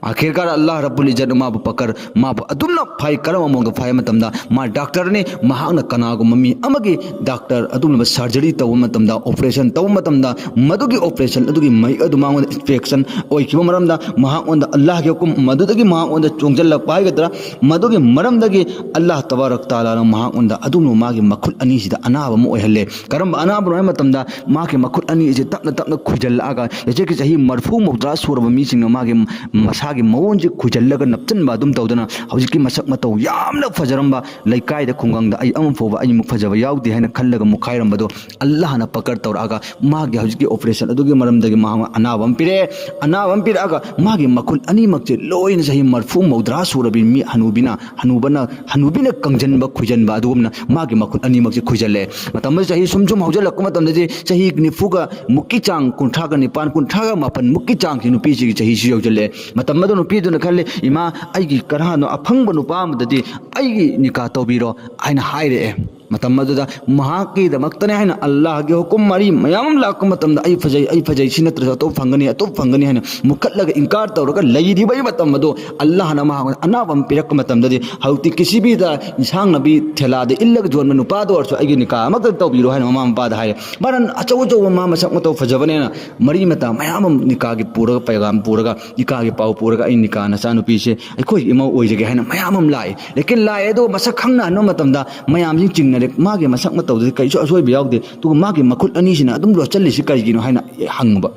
ꯑꯥꯈꯤꯔꯀꯥꯔ ꯑꯜꯂꯥꯍ ꯔꯕꯨꯜ ꯏꯖꯠꯅ ꯃꯥꯕꯨ ꯄꯀꯔ, ꯃꯥꯕꯨ ꯑꯗꯨꯝꯅ ꯐꯥꯏ꯫ ꯀꯔꯝꯕ ꯃꯑꯣꯡꯗ ꯐꯥꯏ ꯍꯥꯏꯕ ꯃꯇꯝꯗ, ꯃꯥ ꯗꯥꯛꯇꯔꯅꯤ, ꯃꯍꯥꯛꯅ ꯀꯅꯥꯒꯨꯝꯕ ꯃꯤ ꯑꯃꯒꯤ ꯗꯥꯛꯇꯔ ꯑꯗꯨꯒꯨꯝꯂꯕ ꯁꯔꯖꯔꯤ ꯇꯧꯕ ꯃꯇꯝꯗ, ꯑꯣꯄꯔꯦꯁꯟ ꯇꯧꯕ ꯃꯇꯝꯗ, ꯃꯗꯨꯒꯤ ꯑꯣꯄꯔꯦꯁꯟ ꯑꯗꯨꯒꯤ ꯃꯍꯤꯛ ꯑꯗꯨ ꯃꯉꯣꯟꯗ ꯏꯟꯐꯦꯛꯁꯟ ꯑꯣꯏꯈꯤꯕ ꯃꯔꯝꯗ, ꯃꯍꯥꯛꯉꯣꯟꯗ ꯑꯜꯂꯥꯍꯒꯤ ꯍꯨꯀꯨꯝ ꯃꯗꯨꯗꯒꯤ ꯃꯍꯥꯛꯉꯣꯟꯗ ꯆꯣꯡꯁꯤꯜꯂꯛꯄ ꯍꯥꯏꯒꯗ꯭ꯔꯥ, ꯃꯗꯨꯒꯤ ꯃꯔꯝꯗꯒꯤ ꯑꯜꯂꯥꯍ ꯇꯕꯥꯔꯛ ꯇꯥꯂꯥꯅ ꯃꯍꯥꯛꯉꯣꯟꯗ ꯑꯗꯨꯒꯨꯝꯂꯕ ꯃꯥꯒꯤ ꯃꯈꯨꯠ ꯑꯅꯤꯁꯤꯗ ꯑꯅꯥꯕ ꯑꯃ ꯑꯣꯏꯍꯜꯂꯦ꯫ ꯀꯔꯝꯕ ꯑꯅꯥꯕꯅꯣ ꯍꯥꯏꯕ ꯃꯇꯝꯗ, ꯃꯥꯒꯤ ꯃꯈꯨꯠ ꯑꯅꯤ ꯑꯁꯤ ꯇꯞꯅ ꯇꯞꯅ ꯈꯨꯏꯖꯜꯂꯛꯑꯒ, ꯍꯧꯖꯤꯛꯀꯤ ꯆꯍꯤ ꯃꯔꯐꯨ ꯃꯧꯗ꯭ꯔꯥ ꯁꯨꯔꯕ ꯃꯤꯁꯤꯡꯅ ꯃꯥꯒꯤ ꯃꯁꯥꯒꯤ ꯃꯑꯣꯡꯁꯤ ꯈꯨꯏꯖꯜꯂꯒ ꯅꯞꯆꯤꯟꯕ ꯑꯗꯨꯝ ꯇꯧꯗꯅ, ꯍꯧꯖꯤꯛꯀꯤ ꯃꯁꯛ ꯃꯇꯧ ꯌꯥꯝꯅ ꯐꯖꯔꯝꯕ, ꯂꯩꯀꯥꯏꯗ ꯈꯨꯡꯒꯪꯗ ꯑꯩ ꯑꯃ ꯐꯥꯎꯕ ꯑꯩꯃꯨꯛ ꯐꯖꯕ ꯌꯥꯎꯗꯦ ꯍꯥꯏꯅ ꯈꯜꯂꯒ ꯃꯨꯛꯈꯥꯏꯔꯝꯕꯗꯣ, ꯑꯜꯂꯥꯍꯅ ꯄꯀꯔ ꯇꯧꯔꯛꯑꯒ ꯃꯥꯒꯤ ꯍꯧꯖꯤꯛꯀꯤ operation ꯑꯗꯨꯒꯤ ꯃꯔꯝꯗꯒꯤ ꯃꯍꯥꯛ ꯑꯅꯥꯕ ꯑꯃ ꯄꯤꯔꯛꯑꯦ꯫ ꯑꯅꯥꯕ ꯑꯃ ꯄꯤꯔꯛꯑꯒ ꯃꯥꯒꯤ ꯃꯈꯨꯠ ꯑꯅꯤꯃꯛꯁꯦ ꯂꯣꯏꯅ, ꯆꯍꯤ ꯃꯔꯐꯨ ꯃꯧꯗ꯭ꯔꯥ ꯁꯨꯔꯕꯤ ꯃꯤ ꯍꯅꯨꯕꯤꯅ, ꯍꯅꯨꯕꯅ, ꯍꯅꯨꯕꯤꯅ ꯀꯪꯖꯟꯕ, ꯈꯨꯏꯖꯟꯕ ꯑꯗꯨꯒꯨꯝꯅ ꯃꯥꯒꯤ ꯃꯈꯨꯠ ꯑꯅꯤꯃꯛꯁꯦ ꯈꯨꯏꯖꯜꯂꯦ꯫ ꯃꯇꯝ ꯑꯗꯨꯗ ꯆꯍꯤ ꯁꯨꯝ ꯁꯨꯝ ꯍꯧꯖꯤꯜꯂꯛꯄ ꯃꯇꯝꯗꯗꯤ ꯆꯍꯤ ꯅꯤꯐꯨꯒ ꯃꯨꯛꯀꯤ ꯆꯥꯡ, ꯀꯨꯟꯊ꯭ꯔꯥꯒ ꯅꯤꯄꯥꯟ, ꯀꯨꯟꯊ꯭ꯔꯥꯒ ꯃꯥꯄꯟ ꯃꯨꯛꯀꯤ ꯆꯥꯡꯁꯤ ꯅꯨꯄꯤꯁꯤꯒꯤ ꯆꯍꯤꯁꯤ ꯌꯧꯁꯤꯜꯂꯛꯑꯦ꯫ ꯃꯇꯝ ꯑꯗꯨ ꯅꯨꯄꯤꯗꯨꯅ ꯈꯜꯂꯤ, "ꯏꯃꯥ, ꯑꯩꯒꯤ ꯀꯅꯥꯅꯣ ꯑꯐꯪꯕ ꯅꯨꯄꯥ ꯑꯃꯗꯗꯤ ꯑꯩꯒꯤ ꯅꯤꯀꯥ ꯇꯧꯕꯤꯔꯣ" ꯍꯥꯏꯅ ꯍꯥꯏꯔꯛꯑꯦ꯫ ꯃꯇꯝ ꯑꯗꯨꯗ ꯃꯍꯥꯛꯀꯤꯗꯃꯛꯇꯅꯦ ꯍꯥꯏꯅ ꯑꯜꯂꯥꯍꯒꯤ ꯍꯨꯀꯨꯝ ꯃꯔꯤ ꯃꯌꯥꯝ ꯑꯃ ꯂꯥꯛꯄ ꯃꯇꯝꯗ, "ꯑꯩ ꯐꯖꯩ, ꯑꯩ ꯐꯖꯩ, ꯁꯤ ꯅꯠꯇ꯭ꯔꯁꯨ ꯑꯇꯣꯞꯄ ꯐꯪꯒꯅꯤ, ꯑꯇꯣꯞꯄ ꯐꯪꯒꯅꯤ" ꯍꯥꯏꯅ ꯃꯨꯛꯈꯠꯂꯒ ꯏꯟꯀꯥꯔ ꯇꯧꯔꯒ ꯂꯩꯔꯤꯕꯒꯤ ꯃꯇꯝ ꯑꯗꯨ, ꯑꯜꯂꯥꯍꯅ ꯃꯍꯥꯛ ꯑꯅꯥꯕ ꯑꯃ ꯄꯤꯔꯛꯄ ꯃꯇꯝꯗꯗꯤ, ꯍꯧꯖꯤꯛꯇꯤ ꯀꯤꯁꯤꯕꯤꯗ ꯏꯟꯁꯥꯡ ꯅꯥꯄꯤ ꯊꯦꯂꯥꯗ ꯏꯜꯂꯒ ꯌꯣꯟꯕ ꯅꯨꯄꯥꯗ ꯑꯣꯏꯔꯁꯨ ꯑꯩꯒꯤ ꯅꯤꯀꯥ ꯑꯃꯈꯛꯇ ꯇꯧꯕꯤꯔꯣ ꯍꯥꯏꯅ ꯃꯃꯥ ꯃꯄꯥꯗ ꯍꯥꯏꯔꯦ꯫ ꯃꯔꯝ ꯑꯆꯧ ꯑꯆꯧꯕ, ꯃꯥ ꯃꯁꯛ ꯃꯇꯧ ꯐꯖꯕꯅꯦꯅ ꯃꯔꯤ ꯃꯇꯥ ꯃꯌꯥꯝ ꯑꯃ ꯅꯤꯀꯥꯒꯤ ꯄꯨꯔꯒ, ꯄꯩꯒꯥꯝ ꯄꯨꯔꯒ, ꯅꯤꯀꯥꯒꯤ ꯄꯥꯎ ꯄꯨꯔꯒ, "ꯑꯩ ꯅꯤꯀꯥ ꯅꯆꯥꯅꯨꯄꯤꯁꯦ ꯑꯩꯈꯣꯏꯒꯤ ꯏꯃꯧ ꯑꯣꯏꯖꯒꯦ" ꯍꯥꯏꯅ ꯃꯌꯥꯝ ꯑꯃ ꯂꯥꯛꯑꯦ꯫ ꯂꯦꯀꯤꯟ ꯂꯥꯛꯑꯦ, ꯑꯗꯨꯒ ꯃꯁꯛ ꯈꯪꯅꯍꯟꯕ ꯃꯇꯝꯗ ꯃꯌꯥꯝꯁꯤꯡ ꯆꯤꯡꯅꯔꯦ, "ꯃꯥꯒꯤ ꯃꯁꯛ ꯃꯇꯧꯗꯨꯗꯤ ꯀꯔꯤꯁꯨ ꯑꯁꯣꯏꯕ ꯌꯥꯎꯗꯦ, ꯑꯗꯨꯒ ꯃꯥꯒꯤ ꯃꯈꯨꯠ ꯑꯅꯤꯁꯤꯅ ꯑꯗꯨꯝ ꯂꯣꯠꯆꯜꯂꯤꯁꯤ ꯀꯔꯤꯒꯤꯅꯣ?" ꯍꯥꯏꯅ ꯍꯪꯕ꯫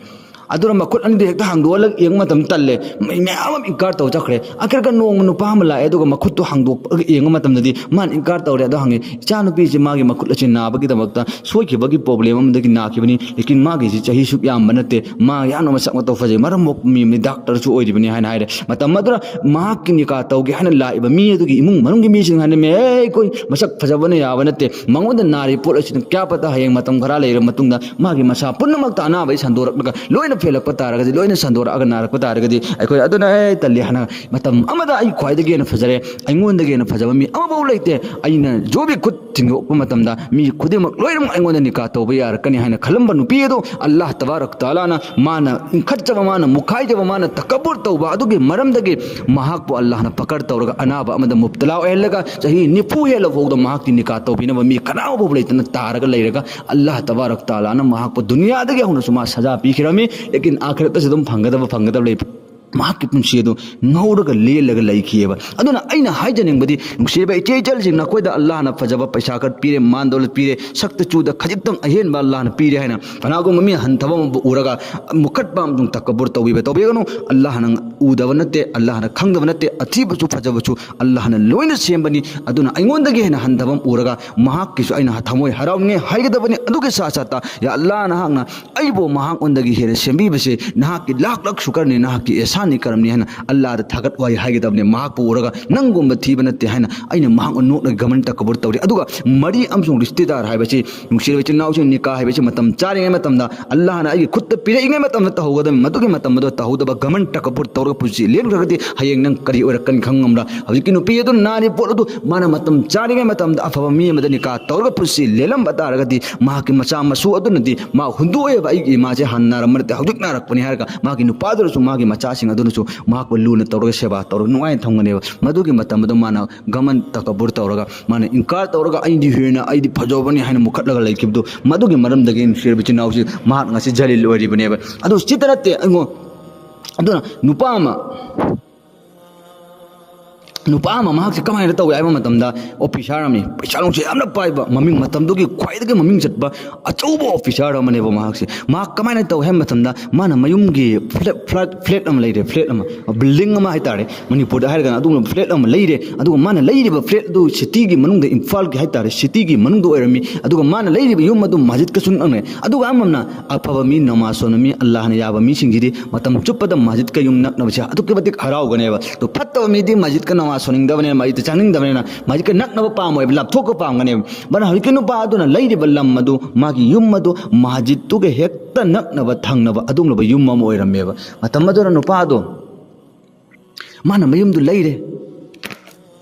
ꯑꯗꯨꯅ ꯃꯈꯨꯠ ꯑꯅꯤꯗꯨ ꯍꯦꯛꯇ ꯍꯥꯡꯗꯣꯛꯍꯜꯂꯒ ꯌꯦꯡꯕ ꯃꯇꯝꯗ ꯇꯜꯂꯦ, ꯃꯤ ꯃꯌꯥꯝ ꯑꯃ ꯏꯟꯀꯥꯔ ꯇꯧ ꯆꯠꯈ꯭ꯔꯦ꯫ ꯑꯥꯈꯤꯔꯒ ꯅꯣꯡꯃ ꯅꯨꯄꯥ ꯑꯃ ꯂꯥꯛꯑꯦ, ꯑꯗꯨꯒ ꯃꯈꯨꯠꯇꯨ ꯍꯥꯡꯗꯣꯛꯑꯒ ꯌꯦꯡꯕ ꯃꯇꯝꯗꯗꯤ ꯃꯥꯅ ꯏꯟꯀꯥꯔ ꯇꯧꯔꯦ꯫ ꯑꯗꯣ ꯍꯪꯉꯦ, "ꯏꯆꯥꯅꯨꯄꯤꯁꯤ ꯃꯥꯒꯤ ꯃꯈꯨꯠ ꯑꯁꯤ ꯅꯥꯕꯒꯤꯗꯃꯛꯇ, ꯁꯣꯏꯈꯤꯕꯒꯤ ꯄ꯭ꯔꯣꯕ꯭ꯂꯦꯝ ꯑꯃꯗꯒꯤ ꯅꯥꯈꯤꯕꯅꯤ, ꯂꯦꯀꯤꯟ ꯃꯥꯒꯤꯁꯤ ꯆꯍꯤ ꯁꯨꯛ ꯌꯥꯝꯕ ꯅꯠꯇꯦ, ꯃꯥ ꯌꯥꯝꯅ ꯃꯁꯛ ꯃꯇꯧ ꯐꯖꯩ, ꯃꯔꯝ ꯃꯣꯛꯄ ꯃꯤ ꯑꯃꯅꯤ, ꯗꯥꯛꯇꯔꯁꯨ ꯑꯣꯏꯔꯤꯕꯅꯤ" ꯍꯥꯏꯅ ꯍꯥꯏꯔꯦ꯫ ꯃꯇꯝ ꯑꯗꯨꯗ ꯃꯍꯥꯛꯀꯤ ꯅꯤꯀꯥ ꯇꯧꯒꯦ ꯍꯥꯏꯅ ꯂꯥꯛꯏꯕ ꯃꯤ ꯑꯗꯨꯒꯤ ꯏꯃꯨꯡ ꯃꯅꯨꯡꯒꯤ ꯃꯤꯁꯤꯡ ꯍꯥꯏꯅ, "ꯃꯦ, ꯑꯩꯈꯣꯏ ꯃꯁꯛ ꯐꯖꯕꯅ ꯌꯥꯕ ꯅꯠꯇꯦ, ꯃꯉꯣꯟꯗ ꯅꯥꯔꯤꯕ ꯄꯣꯠ ꯑꯁꯤꯅ ꯀꯌꯥ ꯄꯇꯥ ꯍꯌꯦꯡ ꯃꯇꯝ ꯈꯔ ꯂꯩꯔꯕ ꯃꯇꯨꯡꯗ ꯃꯥꯒꯤ ꯃꯁꯥ ꯄꯨꯝꯅꯃꯛꯇ ꯑꯅꯥꯕ ꯁꯟꯗꯣꯔꯛꯂꯒ ꯂꯣꯏꯅ ꯐꯦꯜꯂꯛꯄ ꯇꯥꯔꯒꯗꯤ, ꯂꯣꯏꯅ ꯁꯟꯗꯣꯔꯛꯑꯒ ꯅꯥꯔꯛꯄ ꯇꯥꯔꯒꯗꯤ ꯑꯩꯈꯣꯏ ꯑꯗꯨꯅ, ꯑꯦ, ꯇꯜꯂꯤ" ꯍꯥꯏꯅ, ꯃꯇꯝ ꯑꯃꯗ ꯑꯩ ꯈ꯭ꯋꯥꯏꯗꯒꯤ ꯍꯦꯟꯅ ꯐꯖꯔꯦ, ꯑꯩꯉꯣꯟꯗꯒꯤ ꯍꯦꯟꯅ ꯐꯖꯕ ꯃꯤ ꯑꯃꯐꯥꯎ ꯂꯩꯇꯦ, ꯑꯩꯅ ꯖꯣꯕꯤ ꯈꯨꯠ ꯊꯤꯡꯗꯣꯛꯄ ꯃꯇꯝꯗ ꯃꯤ ꯈꯨꯗꯤꯡꯃꯛ ꯂꯣꯏꯅꯃꯛ ꯑꯩꯉꯣꯟꯗ ꯅꯤꯀꯥ ꯇꯧꯕ ꯌꯥꯔꯛꯀꯅꯤ ꯍꯥꯏꯅ ꯈꯜꯂꯝꯕ ꯅꯨꯄꯤ ꯑꯗꯨ, ꯑꯜꯂꯥꯍ ꯇꯕꯥꯔꯛ ꯇꯥꯂꯥꯅ, ꯃꯥꯅ ꯏꯟꯈꯠꯆꯕ, ꯃꯥꯅ ꯃꯨꯈꯥꯏꯖꯕ, ꯃꯥꯅ ꯇꯀꯕꯨꯔ ꯇꯧꯕ ꯑꯗꯨꯒꯤ ꯃꯔꯝꯗꯒꯤ ꯃꯍꯥꯛꯄꯨ ꯑꯜꯂꯥꯍꯅ ꯄꯀꯔ ꯇꯧꯔꯒ ꯑꯅꯥꯕ ꯑꯃꯗ ꯃꯨꯞꯇꯂꯥ ꯑꯣꯏꯍꯜꯂꯒ ꯆꯍꯤ ꯅꯤꯐꯨ ꯍꯦꯜꯂ ꯐꯥꯎꯗ ꯃꯍꯥꯛꯀꯤ ꯅꯤꯀꯥ ꯇꯧꯕꯤꯅꯕ ꯃꯤ ꯀꯅꯥ ꯐꯥꯎꯕ ꯂꯩꯇꯅ ꯇꯥꯔꯒ ꯂꯩꯔꯒ, ꯑꯜꯂꯥꯍ ꯇꯕꯥꯔꯛ ꯇꯥꯂꯥꯅ ꯃꯍꯥꯛꯄꯨ ꯗꯨꯅꯤꯌꯥꯗꯒꯤ ꯍꯧꯅꯁꯨ ꯃꯥ ꯁꯖꯥ ꯄꯤꯈ꯭ꯔꯝꯃꯤ꯫ ꯂꯦꯀꯤꯟ ꯑꯥꯈꯤꯔꯠꯇꯁꯨ ꯑꯗꯨꯝ ꯐꯪꯒꯗꯕ, ꯐꯪꯒꯗꯕ ꯂꯩ꯫ ꯃꯍꯥꯛꯀꯤ ꯄꯨꯟꯁꯤ ꯑꯗꯨ ꯉꯧꯔꯒ ꯂꯦꯜꯂꯒ ꯂꯩꯈꯤꯑꯕ꯫ ꯑꯗꯨꯅ ꯑꯩꯅ ꯍꯥꯏꯖꯅꯤꯡꯕꯗꯤ, ꯅꯨꯡꯁꯤꯔꯕ ꯏꯆꯦ ꯏꯆꯜꯁꯤꯡ, ꯅꯈꯣꯏꯗ ꯑꯜꯂꯥꯍꯅ ꯐꯖꯕ ꯄꯩꯁꯥ ꯈꯔ ꯄꯤꯔꯦ, ꯃꯥꯟ ꯗꯧꯂꯠ ꯄꯤꯔꯦ, ꯁꯛꯇ ꯆꯨꯗ ꯈꯖꯤꯛꯇꯪ ꯑꯍꯦꯟꯕ ꯑꯜꯂꯥꯍꯅ ꯄꯤꯔꯦ ꯍꯥꯏꯅ ꯀꯅꯥꯒꯨꯝꯕ ꯃꯤ ꯍꯟꯊꯕ ꯑꯃꯕꯨ ꯎꯔꯒ ꯃꯨꯈꯠꯄ ꯑꯃꯁꯨꯡ ꯇꯀꯕꯨꯔ ꯇꯧꯕꯤꯕ ꯇꯧꯕꯤꯒꯅꯨ꯫ ꯑꯜꯂꯥꯍꯅ ꯎꯗꯕ ꯅꯠꯇꯦ, ꯑꯜꯂꯥꯍꯅ ꯈꯪꯗꯕ ꯅꯠꯇꯦ, ꯑꯊꯤꯕꯁꯨ ꯐꯖꯕꯁꯨ ꯑꯜꯂꯥꯍꯅ ꯂꯣꯏꯅ ꯁꯦꯝꯕꯅꯤ꯫ ꯑꯗꯨꯅ ꯑꯩꯉꯣꯟꯗꯒꯤ ꯍꯦꯟꯅ ꯍꯟꯊꯕ ꯑꯃ ꯎꯔꯒ ꯃꯍꯥꯛꯀꯤꯁꯨ ꯑꯩꯅ ꯊꯃꯣꯏ ꯍꯔꯥꯎꯅꯤꯡꯉꯦ ꯍꯥꯏꯒꯗꯕꯅꯤ꯫ ꯑꯗꯨꯒꯤ ꯁꯥ ꯁꯥꯠꯇ, ꯌꯥ ꯑꯜꯂꯥꯍ, ꯅꯍꯥꯛꯅ ꯑꯩꯕꯨ ꯃꯍꯥꯛꯉꯣꯟꯗꯒꯤ ꯍꯦꯟꯅ ꯁꯦꯝꯕꯤꯕꯁꯦ ꯅꯍꯥꯛꯀꯤ ꯂꯥꯛ ꯂꯥꯛ ꯁꯨꯀꯔꯅꯤ, ꯅꯍꯥꯛꯀꯤ ꯑꯦꯁꯥꯅꯤ ꯀꯔꯝꯅꯤ ꯍꯥꯏꯅ ꯑꯜꯂꯥꯍꯗ ꯊꯥꯒꯠ ꯋꯥꯍꯩ ꯍꯥꯏꯒꯗꯕꯅꯤ꯫ ꯃꯍꯥꯛꯄꯨ ꯎꯔꯒ ꯅꯪꯒꯨꯝꯕ ꯊꯤꯕ ꯅꯠꯇꯦ ꯍꯥꯏꯅ ꯑꯩꯅ ꯃꯍꯥꯛꯄꯨ ꯅꯣꯛꯅ ꯒꯃꯟ ꯇꯀꯕꯨꯔ ꯇꯧꯔꯤ꯫ ꯑꯗꯨꯒ ꯃꯔꯤ ꯑꯃꯁꯨꯡ ꯔꯤꯁꯇꯦꯗꯥꯔ ꯍꯥꯏꯕꯁꯤ, ꯅꯨꯡꯁꯤꯔꯕ ꯏꯆꯤꯟ ꯏꯅꯥꯎꯁꯤꯡ, ꯅꯤꯀꯥ ꯍꯥꯏꯕꯁꯤ ꯃꯇꯝ ꯆꯥꯔꯤꯉꯩ ꯃꯇꯝꯗ, ꯑꯜꯂꯥꯍꯅ ꯑꯩꯒꯤ ꯈꯨꯠꯇ ꯄꯤꯔꯛꯏꯉꯩ ꯃꯇꯝꯗ ꯇꯧꯍꯧꯒꯗꯕꯅꯤ꯫ ꯃꯗꯨꯒꯤ ꯃꯇꯝ ꯑꯗꯨ ꯇꯧꯍꯧꯗꯕ, ꯒꯃꯟ ꯇꯀꯕꯨꯔ ꯇꯧꯔꯒ ꯄꯨꯟꯁꯤ ꯂꯦꯟꯈ꯭ꯔꯒꯗꯤ ꯍꯌꯦꯡ ꯅꯪ ꯀꯔꯤ ꯑꯣꯏꯔꯛꯀꯅꯤ ꯈꯪ ꯉꯝꯂꯣꯏ꯫ ꯍꯧꯖꯤꯛꯀꯤ ꯅꯨꯄꯤ ꯑꯗꯨꯅ ꯅꯥꯔꯤꯕ ꯄꯣꯠ ꯑꯗꯨ ꯃꯥꯅ ꯃꯇꯝ ꯆꯥꯔꯤꯉꯩ ꯃꯇꯝꯗ ꯑꯐꯕ ꯃꯤ ꯑꯃꯗ ꯅꯤꯀꯥ ꯇꯧꯔꯒ ꯄꯨꯟꯁꯤ ꯂꯦꯜꯂꯝꯕ ꯇꯥꯔꯒꯗꯤ, ꯃꯍꯥꯛꯀꯤ ꯃꯆꯥ ꯃꯁꯨ ꯑꯗꯨꯅꯗꯤ ꯃꯥ ꯍꯨꯟꯗꯣꯛꯑꯦꯕ, "ꯑꯩꯒꯤ ꯏꯃꯥꯁꯦ ꯍꯥꯟꯅ ꯅꯥꯔꯝꯕ ꯅꯠꯇꯦ, ꯍꯧꯖꯤꯛ ꯅꯥꯔꯛꯄꯅꯤ" ꯍꯥꯏꯔꯒ ꯃꯥꯒꯤ ꯅꯨꯄꯥꯗꯨꯅꯁꯨ ꯃꯥꯒꯤ ꯃꯆꯥꯁꯤꯡ ꯑꯗꯨꯅꯁꯨ ꯃꯍꯥꯛꯄꯨ ꯂꯨꯅ ꯇꯧꯔꯒ ꯁꯦꯕꯥ ꯇꯧꯔꯒ ꯅꯨꯡꯉꯥꯏꯅ ꯊꯝꯒꯅꯦꯕ꯫ ꯃꯗꯨꯒꯤ ꯃꯇꯝ ꯑꯗꯨ ꯃꯥꯅ ꯒꯃꯟ ꯇꯀꯕꯨꯔ ꯇꯧꯔꯒ, ꯃꯥꯅ ꯏꯟꯀꯥꯔ ꯇꯧꯔꯒ, "ꯑꯩꯗꯤ ꯍꯦꯟꯅ, ꯑꯩꯗꯤ ꯐꯖꯕꯅꯤ" ꯍꯥꯏꯅ ꯃꯨꯈꯠꯂꯒ ꯂꯩꯈꯤꯕꯗꯨ, ꯃꯗꯨꯒꯤ ꯃꯔꯝꯗꯒꯤ ꯅꯨꯡꯁꯤꯔꯕ ꯏꯆꯤꯟ ꯏꯅꯥꯎꯁꯤ ꯃꯍꯥꯛ ꯉꯁꯤ ꯖꯂꯤꯜ ꯑꯣꯏꯔꯤꯕꯅꯦꯕ꯫ ꯑꯗꯨ ꯁꯤꯇ ꯅꯠꯇꯦ, ꯑꯩꯉꯣꯟ-, ꯑꯗꯨꯅ ꯅꯨꯄꯥ ꯑꯃ ꯅꯨꯄꯥ ꯑꯃ ꯃꯍꯥꯛꯁꯦ ꯀꯃꯥꯏꯅ ꯇꯧꯏ ꯍꯥꯏꯕ ꯃꯇꯝꯗ, ꯑꯣꯐꯤꯁꯥꯔ ꯑꯃꯅꯤ, ꯄꯩꯁꯥ ꯅꯨꯡꯁꯥ ꯌꯥꯝꯅ ꯄꯥꯏꯕ, ꯃꯃꯤꯡ ꯃꯇꯝꯗꯨꯒꯤ ꯈ꯭ꯋꯥꯏꯗꯒꯤ ꯃꯃꯤꯡ ꯆꯠꯄ ꯑꯆꯧꯕ ꯑꯣꯐꯤꯁꯥꯔ ꯑꯃꯅꯦꯕ ꯃꯍꯥꯛꯁꯦ꯫ ꯃꯍꯥꯛ ꯀꯃꯥꯏꯅ ꯇꯧꯏ ꯍꯥꯏꯕ ꯃꯇꯝꯗ, ꯃꯥꯅ ꯃꯌꯨꯝꯒꯤ ꯐ꯭ꯂꯦꯠ, ꯐ꯭ꯂꯦꯠ, ꯐ꯭ꯂꯦꯠ ꯑꯃ ꯂꯩꯔꯦ, ꯐ꯭ꯂꯦꯠ ꯑꯃ, ꯕꯤꯜꯗꯤꯡ ꯑꯃ ꯍꯥꯏꯇꯥꯔꯦ, ꯃꯅꯤꯄꯨꯔꯗ ꯍꯥꯏꯔꯒꯅ ꯑꯗꯨꯒꯨꯝꯕ ꯐ꯭ꯂꯦꯠ ꯑꯃ ꯂꯩꯔꯦ꯫ ꯑꯗꯨꯒ ꯃꯥꯅ ꯂꯩꯔꯤꯕ ꯐ꯭ꯂꯦꯠ ꯑꯗꯨ ꯁꯤꯇꯤꯒꯤ ꯃꯅꯨꯡꯗ, ꯏꯝꯐꯥꯜꯒꯤ ꯍꯥꯏꯇꯥꯔꯦ, ꯁꯤꯇꯤꯒꯤ ꯃꯅꯨꯡꯗ ꯑꯣꯏꯔꯝꯃꯤ꯫ ꯑꯗꯨꯒ ꯃꯥꯅ ꯂꯩꯔꯤꯕ ꯌꯨꯝ ꯑꯗꯨ ꯃꯁꯖꯤꯗꯀꯁꯨ ꯅꯛꯅꯩ꯫ ꯑꯗꯨꯒ ꯑꯃꯅ, ꯑꯐꯕ ꯃꯤ, ꯅꯃꯥꯖ ꯁꯣꯟꯕ ꯃꯤ, ꯑꯜꯂꯥꯍꯅ ꯌꯥꯕ ꯃꯤꯁꯤꯡꯁꯤꯗꯤ ꯃꯇꯝ ꯆꯨꯞꯄꯗ ꯃꯁꯖꯤꯗꯀ ꯌꯨꯝ ꯅꯛꯅꯕꯁꯦ ꯑꯗꯨꯛꯀꯤ ꯃꯇꯤꯛ ꯍꯔꯥꯎꯒꯅꯦꯕ꯫ ꯑꯗꯨ ꯐꯠꯇꯕ ꯃꯤꯗꯤ ꯃꯁꯖꯤꯗꯀ ꯅꯃꯥꯖ ꯁꯣꯟꯅꯤꯡꯗꯕꯅꯤꯅ, ꯃꯁꯖꯤꯗꯇ ꯆꯪꯅꯤꯡꯗꯕꯅꯤꯅ, ꯃꯁꯖꯤꯗꯀ ꯅꯛꯅꯕ ꯄꯥꯝꯃꯣꯏꯕ, ꯂꯥꯞꯊꯣꯛꯄ ꯄꯥꯝꯒꯅꯦꯕ꯫ ꯃꯔꯝ ꯍꯧꯖꯤꯛꯀꯤ ꯅꯨꯄꯥ ꯑꯗꯨꯅ ꯂꯩꯔꯤꯕ ꯂꯝ ꯑꯗꯨ, ꯃꯥꯒꯤ ꯌꯨꯝ ꯑꯗꯨ ꯃꯁꯖꯤꯗꯇꯨꯒ ꯍꯦꯛꯇ ꯅꯛꯅꯕ, ꯊꯪꯅꯕ ꯑꯗꯨꯒꯨꯝꯂꯕ ꯌꯨꯝ ꯑꯃ ꯑꯣꯏꯔꯝꯃꯦꯕ꯫ ꯃꯇꯝ ꯑꯗꯨꯗ ꯅꯨꯄꯥ ꯑꯗꯣ, ꯃꯥꯅ ꯃꯌꯨꯝꯗꯨ ꯂꯩꯔꯦ꯫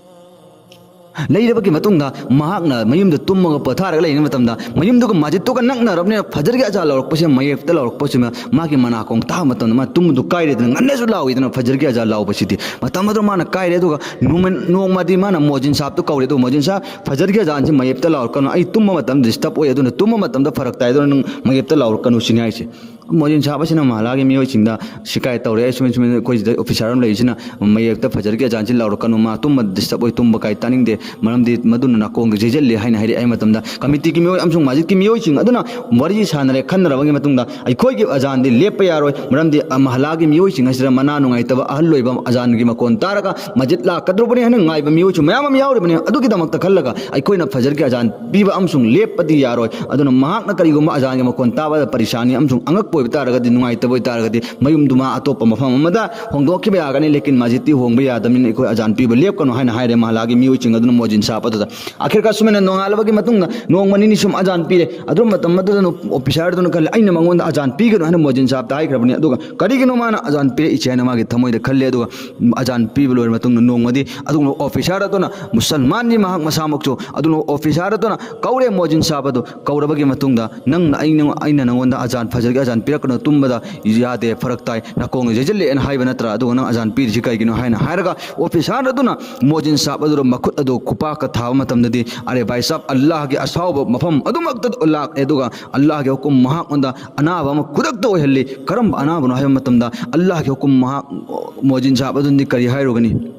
ꯂꯩꯔꯕꯒꯤ ꯃꯇꯨꯡꯗ ꯃꯍꯥꯛꯅ ꯃꯌꯨꯝꯗ ꯇꯨꯝꯃꯒ ꯄꯣꯊꯥꯔꯒ ꯂꯩꯔꯤꯉꯩ ꯃꯇꯝꯗ, ꯃꯌꯨꯝꯗꯨꯒ ꯃꯁꯖꯤꯠꯇꯨꯒ ꯅꯛꯅꯔꯕꯅꯤꯅ, ꯐꯖꯔꯒꯤ ꯑꯖꯥꯟ ꯂꯥꯎꯔꯛꯄꯁꯤꯅ, ꯃꯌꯦꯞꯇ ꯂꯥꯎꯔꯛꯄꯁꯤꯅ ꯃꯥꯒꯤ ꯃꯅꯥꯀꯣꯡ ꯇꯥꯕ ꯃꯇꯝꯗ ꯃꯥ ꯇꯨꯝꯕꯗꯨ ꯀꯥꯏꯔꯦꯗꯅ, ꯉꯟꯅꯁꯨ ꯂꯥꯎꯏꯗꯅ ꯐꯖꯔꯒꯤ ꯑꯖꯥꯟ ꯂꯥꯎꯕꯁꯤꯗꯤ꯫ ꯃꯇꯝ ꯑꯗꯨꯗ ꯃꯥꯅ ꯀꯥꯏꯔꯦ꯫ ꯑꯗꯨꯒ ꯅꯣꯡꯃ-, ꯅꯣꯡꯃꯗꯤ ꯃꯥꯅ ꯃꯣꯖꯤꯟ ꯁꯥꯍꯕꯇꯨ ꯀꯧꯔꯦ꯫ ꯑꯗꯨꯒ "ꯃꯣꯖꯤꯟ ꯁꯥꯍꯕ, ꯐꯖꯔꯒꯤ ꯑꯖꯥꯟꯁꯤ ꯃꯌꯦꯞꯇ ꯂꯥꯎꯔꯛꯀꯅꯨ, ꯑꯩ ꯇꯨꯝꯕ ꯃꯇꯝꯗ ꯗꯤꯁꯇꯔꯕ ꯑꯣꯏ, ꯑꯗꯨꯅ ꯇꯨꯝꯕ ꯃꯇꯝꯗ ꯐꯔꯛ ꯇꯥꯏ, ꯑꯗꯨꯅ ꯅꯪ ꯃꯌꯦꯞꯇ ꯂꯥꯎꯔꯛꯀꯅꯨ" ꯁꯤꯅꯤ ꯍꯥꯏꯁꯦ꯫ ꯃꯣꯖꯤꯟ ꯁꯥꯍꯕ ꯑꯁꯤꯅ ꯃꯍꯜꯂꯥꯒꯤ ꯃꯤꯑꯣꯏꯁꯤꯡꯗ ꯁꯤꯀꯥꯌꯠ ꯇꯧꯔꯦ, "ꯑꯩ ꯁꯨꯃꯥꯏ ꯁꯨꯃꯥꯏꯅ ꯑꯩꯈꯣꯏ ꯁꯤꯗ ꯑꯣꯐꯤꯁꯥꯔ ꯑꯃ ꯂꯩꯔꯤꯁꯤꯅ ꯃꯌꯦꯞꯇ ꯐꯖꯔꯒꯤ ꯑꯖꯥꯟꯁꯤ ꯂꯥꯎꯔꯛꯀꯅꯨ, ꯃꯥ ꯇꯨꯝꯕ ꯗꯤꯁꯇꯔꯕ ꯑꯣꯏ, ꯇꯨꯝꯕ ꯀꯥꯏ ꯇꯥꯅꯤꯡꯗꯦ, ꯃꯔꯝꯗꯤ ꯃꯗꯨꯅ ꯅꯥꯀꯣꯡꯗ ꯌꯩꯁꯤꯜꯂꯦ" ꯍꯥꯏꯅ ꯍꯥꯏꯔꯛꯑꯦ꯫ ꯍꯥꯏ ꯃꯇꯝꯗ ꯀꯃꯤꯇꯤꯒꯤ ꯃꯤꯑꯣꯏ ꯑꯃꯁꯨꯡ ꯃꯁꯖꯤꯠꯀꯤ ꯃꯤꯑꯣꯏꯁꯤꯡ ꯑꯗꯨꯅ ꯋꯥꯔꯤ ꯁꯥꯟꯅꯔꯦ, ꯈꯟꯅꯔꯕꯒꯤ ꯃꯇꯨꯡꯗ ꯑꯩꯈꯣꯏꯒꯤ ꯑꯖꯥꯟꯗꯤ ꯂꯦꯞꯄ ꯌꯥꯔꯣꯏ, ꯃꯔꯝꯗꯤ ꯃꯍꯜꯂꯥꯒꯤ ꯃꯤꯑꯣꯏꯁꯤꯡ ꯑꯁꯤꯗ ꯃꯅꯥ ꯅꯨꯡꯉꯥꯏꯇꯕ ꯑꯍꯜ ꯑꯣꯏꯕ ꯑꯖꯥꯟꯒꯤ ꯃꯈꯣꯟ ꯇꯥꯔꯒ ꯃꯁꯖꯤꯠ ꯂꯥꯛꯀꯗꯧꯔꯕꯅꯤ ꯍꯥꯏꯅ ꯉꯥꯏꯕ ꯃꯤꯑꯣꯏꯁꯨ ꯃꯌꯥꯝ ꯑꯃ ꯌꯥꯎꯔꯤꯕꯅꯤ꯫ ꯑꯗꯨꯒꯤꯗꯃꯛꯇ ꯈꯜꯂꯒ ꯑꯩꯈꯣꯏꯅ ꯐꯖꯔꯒꯤ ꯑꯖꯥꯟ ꯄꯤꯕ ꯑꯃꯁꯨꯡ ꯂꯦꯞꯄꯗꯤ ꯌꯥꯔꯣꯏ꯫ ꯑꯗꯨꯅ ꯃꯍꯥꯛꯅ ꯀꯔꯤꯒꯨꯝꯕ ꯑꯖꯥꯟꯒꯤ ꯃꯈꯣꯟ ꯇꯥꯕꯗ ꯄꯔꯤꯁꯥꯅꯤ ꯑꯃꯁꯨꯡ ꯑꯉꯛꯄ ꯑꯣꯏꯕ ꯇꯥꯔꯒꯗꯤ, ꯅꯨꯡꯉꯥꯏꯇꯕ ꯑꯣꯏꯇꯥꯔꯒꯗꯤ, ꯃꯌꯨꯝꯗꯨ ꯃꯥ ꯑꯇꯣꯞꯄ ꯃꯐꯝ ꯑꯃꯗ ꯍꯣꯡꯗꯣꯛꯈꯤꯕ ꯌꯥꯒꯅꯤ, ꯂꯦꯀꯤꯟ ꯃꯁꯖꯤꯠꯇꯤ ꯍꯣꯡꯕ ꯌꯥꯗꯕꯅꯤꯅ ꯑꯩꯈꯣꯏ ꯑꯖꯥꯟ ꯄꯤꯕ ꯂꯦꯞꯀꯅꯨ ꯍꯥꯏꯅ ꯍꯥꯏꯔꯦ ꯃꯍꯜꯂꯥꯒꯤ ꯃꯤꯑꯣꯏꯁꯤꯡ ꯑꯗꯨꯅ ꯃꯣꯖꯤꯟ ꯁꯥꯍꯕ ꯑꯗꯨꯗ꯫ ꯑꯥꯈꯤꯔ ꯀꯥꯟ ꯁꯨꯃꯥꯏꯅ ꯅꯣꯡꯉꯥꯜꯂꯕꯒꯤ ꯃꯇꯨꯡꯗ ꯅꯣꯡꯃ ꯅꯤꯅꯤ ꯁꯨꯝ ꯑꯖꯥꯟ ꯄꯤꯔꯦ꯫ ꯑꯗꯨ ꯃꯇꯝ ꯑꯗꯨꯗ ꯑꯣꯐꯤꯁꯥꯔ ꯑꯗꯨꯅ ꯈꯜꯂꯦ, "ꯑꯩꯅ ꯃꯉꯣꯟꯗ ꯑꯖꯥꯟ ꯄꯤꯒꯅꯨ ꯍꯥꯏꯅ ꯃꯣꯖꯤꯟ ꯁꯥꯍꯕꯇ ꯍꯥꯏꯈ꯭ꯔꯕꯅꯤ, ꯑꯗꯨꯒ ꯀꯔꯤꯒꯤꯅꯣ ꯃꯥꯅ ꯑꯖꯥꯟ ꯄꯤꯔꯛꯏꯁꯦ?" ꯍꯥꯏꯅ ꯃꯥꯒꯤ ꯊꯃꯣꯏꯗ ꯈꯜꯂꯦ꯫ ꯑꯗꯨꯒ ꯑꯖꯥꯟ ꯄꯤꯕ ꯂꯣꯏꯔ ꯃꯇꯨꯡꯗ ꯅꯣꯡꯃꯗꯤ ꯑꯗꯨꯒꯨꯝꯂꯕ ꯑꯣꯐꯤꯁꯥꯔ ꯑꯗꯨꯅ, ꯃꯨꯁꯜꯃꯥꯟꯅꯤ ꯃꯍꯥꯛ ꯃꯁꯥꯃꯛꯁꯨ, ꯑꯗꯨꯒꯨꯝꯂꯕ ꯑꯣꯐꯤꯁꯥꯔ ꯑꯗꯨꯅ ꯀꯧꯔꯦ ꯃꯣꯖꯤꯟ ꯁꯥꯍꯕ ꯑꯗꯨ꯫ ꯀꯧꯔꯕꯒꯤ ꯃꯇꯨꯡꯗ, "ꯅꯪꯅ ꯑꯩꯅ, ꯑꯩꯅ ꯅꯪꯉꯣꯟꯗ ꯑꯖꯥꯟ, ꯐꯖꯔꯒꯤ ꯑꯖꯥꯟ ꯄꯤꯔꯛꯀꯅꯨ, ꯇꯨꯝꯕꯗ ꯌꯥꯗꯦ, ꯐꯔꯛ ꯇꯥꯏ, ꯅꯥꯀꯣꯡꯗ ꯌꯩꯁꯤꯜꯂꯛꯑꯦꯅ ꯍꯥꯏꯕ ꯅꯠꯇ꯭ꯔꯥ? ꯑꯗꯨꯒ ꯅꯪ ꯑꯖꯥꯟ ꯄꯤꯔꯤꯁꯤ ꯀꯩꯒꯤꯅꯣ?" ꯍꯥꯏꯅ ꯍꯥꯏꯔꯒ ꯑꯣꯐꯤꯁꯥꯔ ꯑꯗꯨꯅ ꯃꯣꯖꯤꯟ ꯁꯥꯍꯕ ꯑꯗꯨꯗ ꯃꯈꯨꯠ ꯑꯗꯨ ꯈꯨꯄꯥꯛꯀ ꯊꯥꯕ ꯃꯇꯝꯗꯗꯤ, "ꯑꯔꯦ ꯚꯥꯏ ꯁꯥꯍꯕ, ꯑꯜꯂꯥꯍꯒꯤ ꯑꯁꯥꯎꯕ ꯃꯐꯝ ꯑꯗꯨꯃꯛꯇ ꯂꯥꯛꯑꯦ, ꯑꯗꯨꯒ ꯑꯜꯂꯥꯍꯒꯤ ꯍꯨꯀꯨꯝ ꯃꯍꯥꯛꯉꯣꯟꯗ ꯑꯅꯥꯕ ꯑꯃ ꯈꯨꯗꯛꯇ ꯑꯣꯏꯍꯜꯂꯤ꯫ ꯀꯔꯝꯕ ꯑꯅꯥꯕꯅꯣ ꯍꯥꯏꯕ ꯃꯇꯝꯗ, ꯑꯜꯂꯥꯍꯒꯤ ꯍꯨꯀꯨꯝ ꯃꯍꯥꯛ, ꯃꯣꯖꯤꯟ ꯁꯥꯍꯕ ꯑꯗꯨꯅꯗꯤ ꯀꯔꯤ ꯍꯥꯏꯔꯨꯒꯅꯤ?"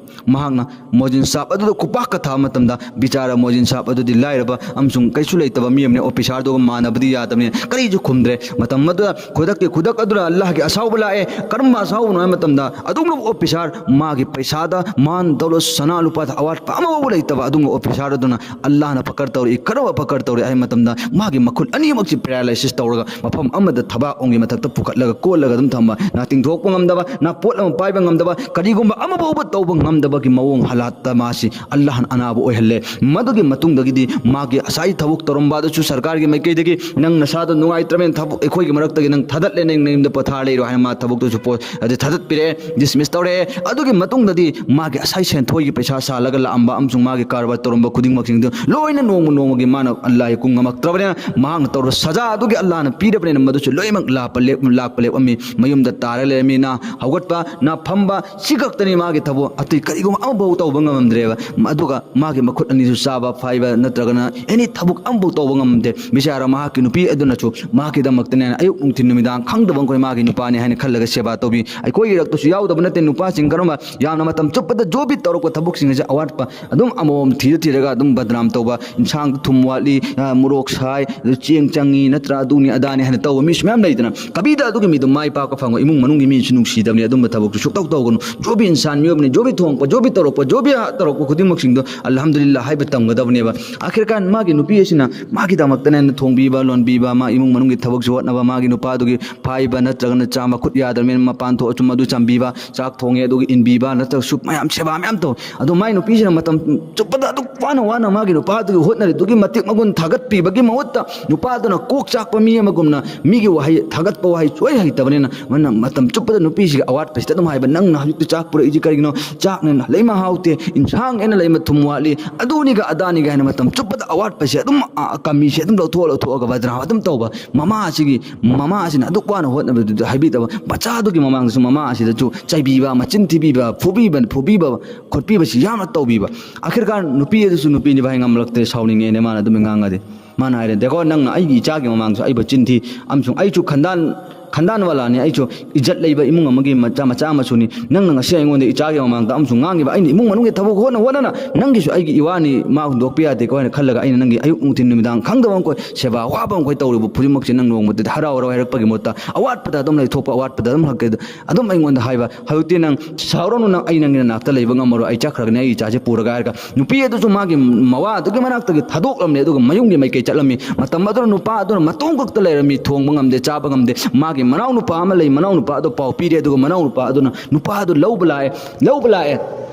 ꯃꯍꯥꯛꯅ ꯃꯣꯖꯤꯟ ꯁꯥꯍꯕ ꯑꯗꯨꯗ ꯈꯨꯄꯥꯛꯀ ꯊꯥꯕ ꯃꯇꯝꯗ, ꯕꯤꯆꯥꯔ ꯃꯣꯖꯤꯟ ꯁꯥꯍꯕ ꯑꯗꯨꯗꯤ ꯂꯥꯏꯔꯕ ꯑꯃꯁꯨꯡ ꯀꯩꯁꯨ ꯂꯩꯇꯕ ꯃꯤ ꯑꯃꯅꯤ, ꯑꯣꯐꯤꯁꯥꯔꯗꯨꯒ ꯃꯥꯟꯅꯕꯗꯤ ꯌꯥꯗꯕꯅꯤ, ꯀꯔꯤꯁꯨ ꯈꯨꯝꯗ꯭ꯔꯦ꯫ ꯃꯇꯝ ꯑꯗꯨꯗ ꯈꯨꯗꯛꯀꯤ ꯈꯨꯗꯛ ꯑꯗꯨꯗ ꯑꯜꯂꯥꯍꯒꯤ ꯑꯁꯥꯎꯕ ꯂꯥꯛꯑꯦ꯫ ꯀꯔꯝꯕ ꯑꯁꯥꯎꯕꯅꯣ ꯍꯥꯏꯕ ꯃꯇꯝꯗ, ꯑꯗꯨꯒꯨꯝꯂꯕ ꯑꯣꯐꯤꯁꯥꯔ, ꯃꯥꯒꯤ ꯄꯩꯁꯥꯗ, ꯃꯥꯟ ꯗꯧꯂꯠ, ꯁꯅꯥ ꯂꯨꯄꯥꯗ ꯑꯋꯥꯠꯄ ꯑꯃꯐꯥꯎꯕ ꯂꯩꯇꯕ ꯑꯗꯨꯒꯨꯝꯕ ꯑꯣꯐꯤꯁꯥꯔ ꯑꯗꯨꯅ ꯑꯜꯂꯥꯍꯅ ꯐꯀꯔ ꯇꯧꯔꯛꯏ꯫ ꯀꯔꯝꯕ ꯐꯀꯔ ꯇꯧꯔꯛꯏ ꯍꯥꯏꯕ ꯃꯇꯝꯗ, ꯃꯥꯒꯤ ꯃꯈꯨꯠ ꯑꯅꯤꯃꯛꯁꯤ ꯄꯦꯔꯥꯂꯥꯏꯁꯤꯁ ꯇꯧꯔꯒ ꯃꯐꯝ ꯑꯃꯗ ꯊꯕꯥꯛ ꯑꯣꯡꯒꯤ ꯃꯊꯛꯇ ꯄꯨꯈꯠꯂꯒ ꯀꯣꯜꯂꯒ ꯑꯗꯨꯝ ꯊꯝꯕ, ꯅꯥ ꯇꯤꯡꯊꯣꯛꯄ ꯉꯝꯗꯕ, ꯅꯥ ꯄꯣꯠ ꯑꯃ ꯄꯥꯏꯕ ꯉꯝꯗꯕ, ꯀꯔꯤꯒꯨꯝꯕ ꯑꯃ ꯐꯥꯎꯕ ꯇꯧꯕ ꯉꯝꯗꯕ ꯇꯕꯒꯤ ꯃꯑꯣꯡ ꯍꯥꯂꯥꯠꯇ ꯃꯥꯁꯤ ꯑꯜꯂꯥꯍꯅ ꯑꯅꯥꯕ ꯑꯣꯏꯍꯜꯂꯦ꯫ ꯃꯗꯨꯒꯤ ꯃꯇꯨꯡꯗꯒꯤꯗꯤ ꯃꯥꯒꯤ ꯉꯁꯥꯏ ꯊꯕꯛ ꯇꯧꯔꯝꯕ ꯑꯗꯨꯁꯨ ꯁꯔꯀꯥꯔꯒꯤ ꯃꯥꯏꯀꯩꯗꯒꯤ, "ꯅꯪ ꯅꯁꯥꯗꯣ ꯅꯨꯡꯉꯥꯏꯇ꯭ꯔꯕꯅꯤꯅ ꯊꯕꯛ ꯑꯩꯈꯣꯏꯒꯤ ꯃꯔꯛꯇꯒꯤ ꯅꯪ ꯊꯥꯗꯠꯂꯦ, ꯅꯪ ꯅꯌꯨꯝꯗ ꯄꯣꯊꯥꯔ ꯂꯩꯔꯣ" ꯍꯥꯏꯅ ꯃꯥ ꯊꯕꯛꯇꯨꯁꯨ ꯄꯣ-, ꯑꯗꯨ ꯊꯥꯗꯠꯄꯤꯔꯛꯑꯦ, ꯗꯤꯁꯃꯤꯁ ꯇꯧꯔꯛꯑꯦ꯫ ꯑꯗꯨꯒꯤ ꯃꯇꯨꯡꯗꯗꯤ ꯃꯥꯒꯤ ꯉꯁꯥꯏ ꯁꯦꯟꯊꯣꯏꯒꯤ ꯄꯩꯁꯥ ꯁꯥꯜꯂꯒ ꯂꯥꯛꯑꯝꯕ ꯑꯃꯁꯨꯡ ꯃꯥꯒꯤ ꯀꯔꯕꯥꯔ ꯇꯧꯔꯝꯕ ꯈꯨꯗꯤꯡꯃꯛꯁꯤꯡꯗꯨ ꯂꯣꯏꯅ ꯅꯣꯡꯃ ꯅꯣꯡꯃꯒꯤ ꯃꯥꯅ ꯑꯜꯂꯥꯍꯒꯤ ꯀꯨꯡ ꯉꯝꯃꯛꯇ꯭ꯔꯕꯅꯤꯅ, ꯃꯍꯥꯛꯅ ꯇꯧꯔꯕ ꯁꯖꯥ ꯑꯗꯨꯒꯤ ꯑꯜꯂꯥꯍꯅ ꯄꯤꯔꯕꯅꯤꯅ ꯃꯗꯨꯁꯨ ꯂꯣꯏꯅꯃꯛ ꯂꯥꯛꯄ ꯂꯦꯞ-, ꯂꯥꯛꯄ ꯂꯦꯞꯂꯝꯃꯤ꯫ ꯃꯌꯨꯝꯗ ꯇꯥꯔ ꯂꯩꯔꯝꯃꯤ꯫ ꯅꯥ ꯍꯧꯒꯠꯄ, ꯅꯥ ꯐꯝꯕ, ꯁꯤ ꯈꯛꯇꯅꯤ ꯃꯥꯒꯤ ꯊꯕꯛ꯫ ꯑꯇꯩ ꯀꯔꯤꯒꯨꯝꯕ ꯑꯃꯐꯥꯎ ꯇꯧꯕ ꯉꯝꯃꯝꯗ꯭ꯔꯦꯕ꯫ ꯑꯗꯨꯒ ꯃꯥꯒꯤ ꯃꯈꯨꯠ ꯑꯅꯤꯁꯨ ꯆꯥꯕ ꯐꯥꯏꯕ ꯅꯠꯇ꯭ꯔꯒꯅ ꯑꯦꯅꯤ ꯊꯕꯛ ꯑꯃꯐꯥꯎ ꯇꯧꯕ ꯉꯝꯗꯦ꯫ ꯕꯤꯆꯥꯔꯥ ꯃꯍꯥꯛꯀꯤ ꯅꯨꯄꯤ ꯑꯗꯨꯅꯁꯨ ꯃꯍꯥꯛꯀꯤꯗꯃꯛꯇꯅꯦ ꯑꯌꯨꯛ ꯅꯨꯡꯊꯤꯜ ꯅꯨꯃꯤꯗꯥꯡ ꯈꯪꯗꯕ ꯑꯩꯈꯣꯏ ꯃꯥꯒꯤ ꯅꯨꯄꯥꯅꯤ ꯍꯥꯏꯅ ꯈꯜꯂꯒ ꯁꯦꯕꯥ ꯇꯧꯕꯤ꯫ ꯑꯩꯈꯣꯏꯒꯤ ꯏꯔꯛꯇꯁꯨ ꯌꯥꯎꯗꯕ ꯅꯠꯇꯦ ꯅꯨꯄꯥꯁꯤꯡ ꯀꯔꯝꯕ ꯌꯥꯝꯅ ꯃꯇꯝ ꯆꯨꯞꯄꯗ ꯖꯣꯕꯤ ꯇꯧꯔꯛꯄ ꯊꯕꯛꯁꯤꯡ ꯑꯁꯦ ꯑꯋꯥꯠꯄ ꯑꯗꯨꯝ ꯑꯃꯃꯝ ꯊꯤꯔ ꯊꯤꯔꯒ ꯑꯗꯨꯝ ꯕꯗꯅꯥꯝ ꯇꯧꯕ, ꯏꯟꯁꯥꯡꯗ ꯊꯨꯝ ꯋꯥꯠꯂꯤ, ꯑ, ꯃꯣꯔꯣꯛ ꯁꯥꯏ, ꯑꯗꯨ ꯆꯦꯡ ꯆꯪꯉꯤ ꯅꯠꯇ꯭ꯔꯥ, ꯑꯗꯨꯅꯤ ꯑꯗꯥꯅꯤ ꯍꯥꯏꯅ ꯇꯧꯕ ꯃꯤꯁꯨ ꯃꯌꯥꯝ ꯂꯩꯗꯅ, ꯀꯕꯤꯗ ꯑꯗꯨꯒꯤ ꯃꯤꯗꯣ ꯃꯥꯏ ꯄꯥꯛꯄ ꯐꯪꯉꯣꯏ꯫ ꯏꯃꯨꯡ ꯃꯅꯨꯡꯒꯤ ꯃꯤꯁꯨ ꯅꯨꯡꯁꯤꯗꯕꯅꯤ꯫ ꯑꯗꯨꯝꯕ ꯊꯕꯛꯁꯨ ꯁꯨꯛꯇꯧ ꯇꯧꯒꯅꯨ꯫ ꯖꯣꯕꯤ ꯏꯟꯁꯥꯟ ꯃꯤꯑꯣꯏꯕꯅꯤ, ꯖꯣꯕꯤ ꯊꯣꯡꯉꯛꯄ, ꯖꯣꯕꯤ ꯇꯧꯔꯛꯄ, ꯖꯣꯕꯤ ꯇꯧꯔꯛꯄ ꯈꯨꯗꯤꯡꯃꯛꯁꯤꯡꯗꯣ ꯑꯜꯍꯝꯗꯨꯂꯤꯜꯂꯥ ꯍꯥꯏꯕ ꯇꯝꯒꯗꯕꯅꯦꯕ꯫ ꯑꯥꯈꯤꯔ ꯀꯥꯟ ꯃꯥꯒꯤ ꯅꯨꯄꯤ ꯑꯁꯤꯅ ꯃꯥꯒꯤꯗꯃꯛꯇꯅꯦꯅ ꯊꯣꯡꯕꯤꯕ, ꯂꯣꯟꯕꯤꯕ, ꯃꯥ ꯏꯃꯨꯡ ꯃꯅꯨꯡꯒꯤ ꯊꯕꯛꯁꯨ ꯍꯣꯠꯅꯕ, ꯃꯥꯒꯤ ꯅꯨꯄꯥꯗꯨꯒꯤ ꯐꯥꯏꯕ ꯅꯠꯇ꯭ꯔꯒꯅ ꯆꯥ ꯃꯈꯨꯠ ꯌꯥꯗ꯭ꯔꯕꯅꯤꯅ ꯃꯄꯥꯟ ꯊꯣꯛꯑꯁꯨ ꯃꯗꯨ ꯆꯥꯝꯕꯤꯕ, ꯆꯥꯛ ꯊꯣꯡꯉꯦ ꯑꯗꯨꯒ ꯏꯟꯕꯤꯕ ꯅꯠꯇ꯭ꯔꯒꯁꯨ ꯃꯌꯥꯝ ꯁꯦꯕꯥ ꯃꯌꯥꯝ ꯇꯧ꯫ ꯑꯗꯣ ꯃꯥꯏ ꯅꯨꯄꯤꯁꯤꯅ ꯃꯇꯝ ꯆꯨꯞꯄꯗ ꯑꯗꯨꯛ ꯋꯥꯅ ꯋꯥꯅ ꯃꯥꯒꯤ ꯅꯨꯄꯥꯗꯨꯒꯤ ꯍꯣꯠꯅꯔꯤꯗꯨꯒꯤ ꯃꯇꯤꯛ ꯃꯒꯨꯟ ꯊꯥꯒꯠꯄꯤꯕꯒꯤ ꯃꯍꯨꯠꯇ ꯅꯨꯄꯥꯗꯨꯅ ꯀꯣꯛ ꯆꯥꯛꯄ ꯃꯤ ꯑꯃꯒꯨꯝꯅ ꯃꯤꯒꯤ ꯋꯥꯍꯩ ꯊꯥꯒꯠꯄ ꯋꯥꯍꯩ ꯁꯣꯏ ꯍꯩꯇꯕꯅꯤꯅ ꯃꯥꯅ ꯃꯇꯝ ꯆꯨꯞꯄꯗ ꯅꯨꯄꯤꯁꯤꯒꯤ ꯑꯋꯥꯠꯄꯁꯤꯗ ꯑꯗꯨꯝ ꯍꯥꯏꯕ, "ꯅꯪꯅ ꯍꯧꯖꯤꯛꯇꯤ ꯆꯥꯛ ꯄꯨꯔꯛꯏꯁꯤ ꯀꯔꯤꯒꯤꯅꯣ? ꯆꯥꯛꯅ ꯂꯩꯃ ꯍꯥꯎꯇꯦ, ꯏꯟꯁꯥꯡ ꯑꯩꯅ ꯂꯩꯃ ꯊꯨꯝ ꯋꯥꯠꯂꯤ, ꯑꯗꯨꯅꯤꯒ ꯑꯗꯥꯅꯤꯒ" ꯍꯥꯏꯅ ꯃꯇꯝ ꯆꯨꯞꯄꯗ ꯑꯋꯥꯠꯄꯁꯦ ꯑꯗꯨꯝ, ꯑ, ꯀꯃꯤꯁꯦ ꯑꯗꯨꯝ ꯂꯧꯊꯣꯛꯑ ꯂꯧꯊꯣꯛꯑꯒ ꯕꯗꯅꯥꯝ ꯑꯗꯨꯝ ꯇꯧꯕ꯫ ꯃꯃꯥ ꯑꯁꯤꯒꯤ, ꯃꯃꯥ ꯑꯁꯤꯅ ꯑꯗꯨꯛ ꯋꯥꯅ ꯍꯣꯠꯅꯕꯗꯨꯗ ꯍꯥꯏꯕꯤꯗꯕ, ꯃꯆꯥꯗꯨꯒꯤ ꯃꯃꯥꯡꯗꯁꯨ ꯃꯃꯥ ꯑꯁꯤꯗꯁꯨ ꯆꯩꯕꯤꯕ, ꯃꯆꯤꯟ ꯊꯤꯕꯤꯕ, ꯐꯨꯕꯤꯕ, ꯐꯨꯕꯤꯕ, ꯈꯣꯠꯄꯤꯕꯁꯤ ꯌꯥꯝꯅ ꯇꯧꯕꯤꯕ꯫ ꯑꯥꯈꯤꯔ ꯀꯥꯟ ꯅꯨꯄꯤ ꯑꯗꯨꯁꯨ ꯅꯨꯄꯤꯅꯤ ꯚꯥꯏ, ꯉꯝꯂꯛꯇ꯭ꯔꯦ, ꯁꯥꯎꯅꯤꯡꯉꯦꯅꯦ ꯃꯥꯅ ꯑꯗꯨꯝ ꯉꯥꯡꯉꯗꯤ꯫ ꯃꯥꯅ ꯍꯥꯏꯔꯦ, "ꯗꯦꯀꯣ, ꯅꯪꯅ ꯑꯩꯒꯤ ꯏꯆꯥꯒꯤ ꯃꯃꯥꯡꯗꯁꯨ ꯑꯩꯕꯨ ꯆꯤꯟ ꯊꯤ, ꯑꯃꯁꯨꯡ ꯑꯩꯁꯨ ꯈꯟꯗꯥꯟ, ꯈꯟꯗꯥꯟ ꯋꯥꯂꯥꯅꯤ, ꯑꯩꯁꯨ ꯏꯖꯠ ꯂꯩꯕ ꯏꯃꯨꯡ ꯑꯃꯒꯤ ꯃꯆꯥ, ꯃꯆꯥ ꯑꯃꯁꯨꯅꯤ꯫ ꯅꯪꯅ ꯉꯁꯤ ꯑꯩꯉꯣꯟꯗ ꯏꯆꯥꯒꯤ ꯃꯃꯥꯡꯗ ꯑꯃꯁꯨꯡ ꯉꯥꯡꯉꯤꯕ ꯑꯩꯅ ꯏꯃꯨꯡ ꯃꯅꯨꯡꯒꯤ ꯊꯕꯛ ꯍꯣꯠꯅ ꯍꯣꯠꯅꯅ ꯅꯪꯒꯤꯁꯨ ꯑꯩꯒꯤ ꯏꯋꯥꯅꯤ, ꯃꯥ ꯍꯨꯟꯗꯣꯛꯄ ꯌꯥꯗꯦꯀꯣ" ꯍꯥꯏꯅ ꯈꯜꯂꯒ ꯑꯩꯅ ꯅꯪꯒꯤ ꯑꯌꯨꯛ ꯅꯨꯡꯊꯤꯟ ꯅꯨꯃꯤꯗꯥꯡ ꯈꯪꯗꯕ ꯑꯃꯈꯣꯏ ꯁꯦꯕꯥ ꯋꯥꯕ ꯑꯃꯈꯣꯏ ꯇꯧꯔꯤꯕ ꯈꯨꯗꯤꯡꯃꯛꯁꯦ ꯅꯪ ꯅꯣꯡꯃꯗꯗꯤ ꯍꯔꯥꯎ ꯍꯔꯥꯎ ꯍꯥꯏꯔꯛꯄꯒꯤ ꯃꯍꯨꯠꯇ ꯑꯋꯥꯠꯄꯗ ꯑꯗꯨꯝ ꯂꯩꯊꯣꯛꯄ, ꯑꯋꯥꯠꯄꯗ ꯑꯗꯨꯝ ꯍꯛꯀꯦ ꯑꯗꯨꯝ ꯑꯩꯉꯣꯟꯗ ꯍꯥꯏꯕ꯫ ꯍꯧꯖꯤꯛꯇꯤ ꯅꯪ ꯁꯥꯎꯔꯅꯨ, ꯅꯪ ꯑꯩ ꯅꯪꯒꯤ ꯅꯅꯥꯛꯇ ꯂꯩꯕ ꯉꯝꯃꯔꯣꯏ, ꯑꯩ ꯆꯠꯈ꯭ꯔꯒꯅꯤ ꯑꯩ ꯏꯆꯥꯁꯦ ꯄꯨꯔꯒ ꯍꯥꯏꯔꯒ ꯅꯨꯄꯤ ꯑꯗꯨꯁꯨ ꯃꯥꯒꯤ ꯃꯋꯥ ꯑꯗꯨꯒꯤ ꯃꯅꯥꯛꯇꯒꯤ ꯊꯥꯗꯣꯛꯂꯝꯂꯦ꯫ ꯑꯗꯨꯒ ꯃꯌꯨꯝꯒꯤ ꯃꯥꯏꯀꯩ ꯆꯠꯂꯝꯃꯤ꯫ ꯃꯇꯝ ꯑꯗꯨꯗ ꯅꯨꯄꯥ ꯑꯗꯨꯅ ꯃꯇꯣꯝ ꯈꯛꯇ ꯂꯩꯔꯝꯃꯤ, ꯊꯣꯡꯕ ꯉꯝꯗꯦ, ꯆꯥꯕ ꯉꯝꯗꯦ꯫ ꯃꯥꯒꯤ ꯃꯅꯥꯎ ꯅꯨꯄꯥ ꯑꯃ ꯂꯩ, ꯃꯅꯥꯎ ꯅꯨꯄꯥ ꯑꯗꯨ ꯄꯥꯎ ꯄꯤꯔꯦ꯫ ꯑꯗꯨꯒ ꯃꯅꯥꯎ ꯅꯨꯄꯥ ꯑꯗꯨꯅ ꯅꯨꯄꯥ ꯑꯗꯨ ꯂꯧꯕ ꯂꯥꯛꯑꯦ, ꯂꯧꯕ ꯂꯥꯛꯑꯦ꯫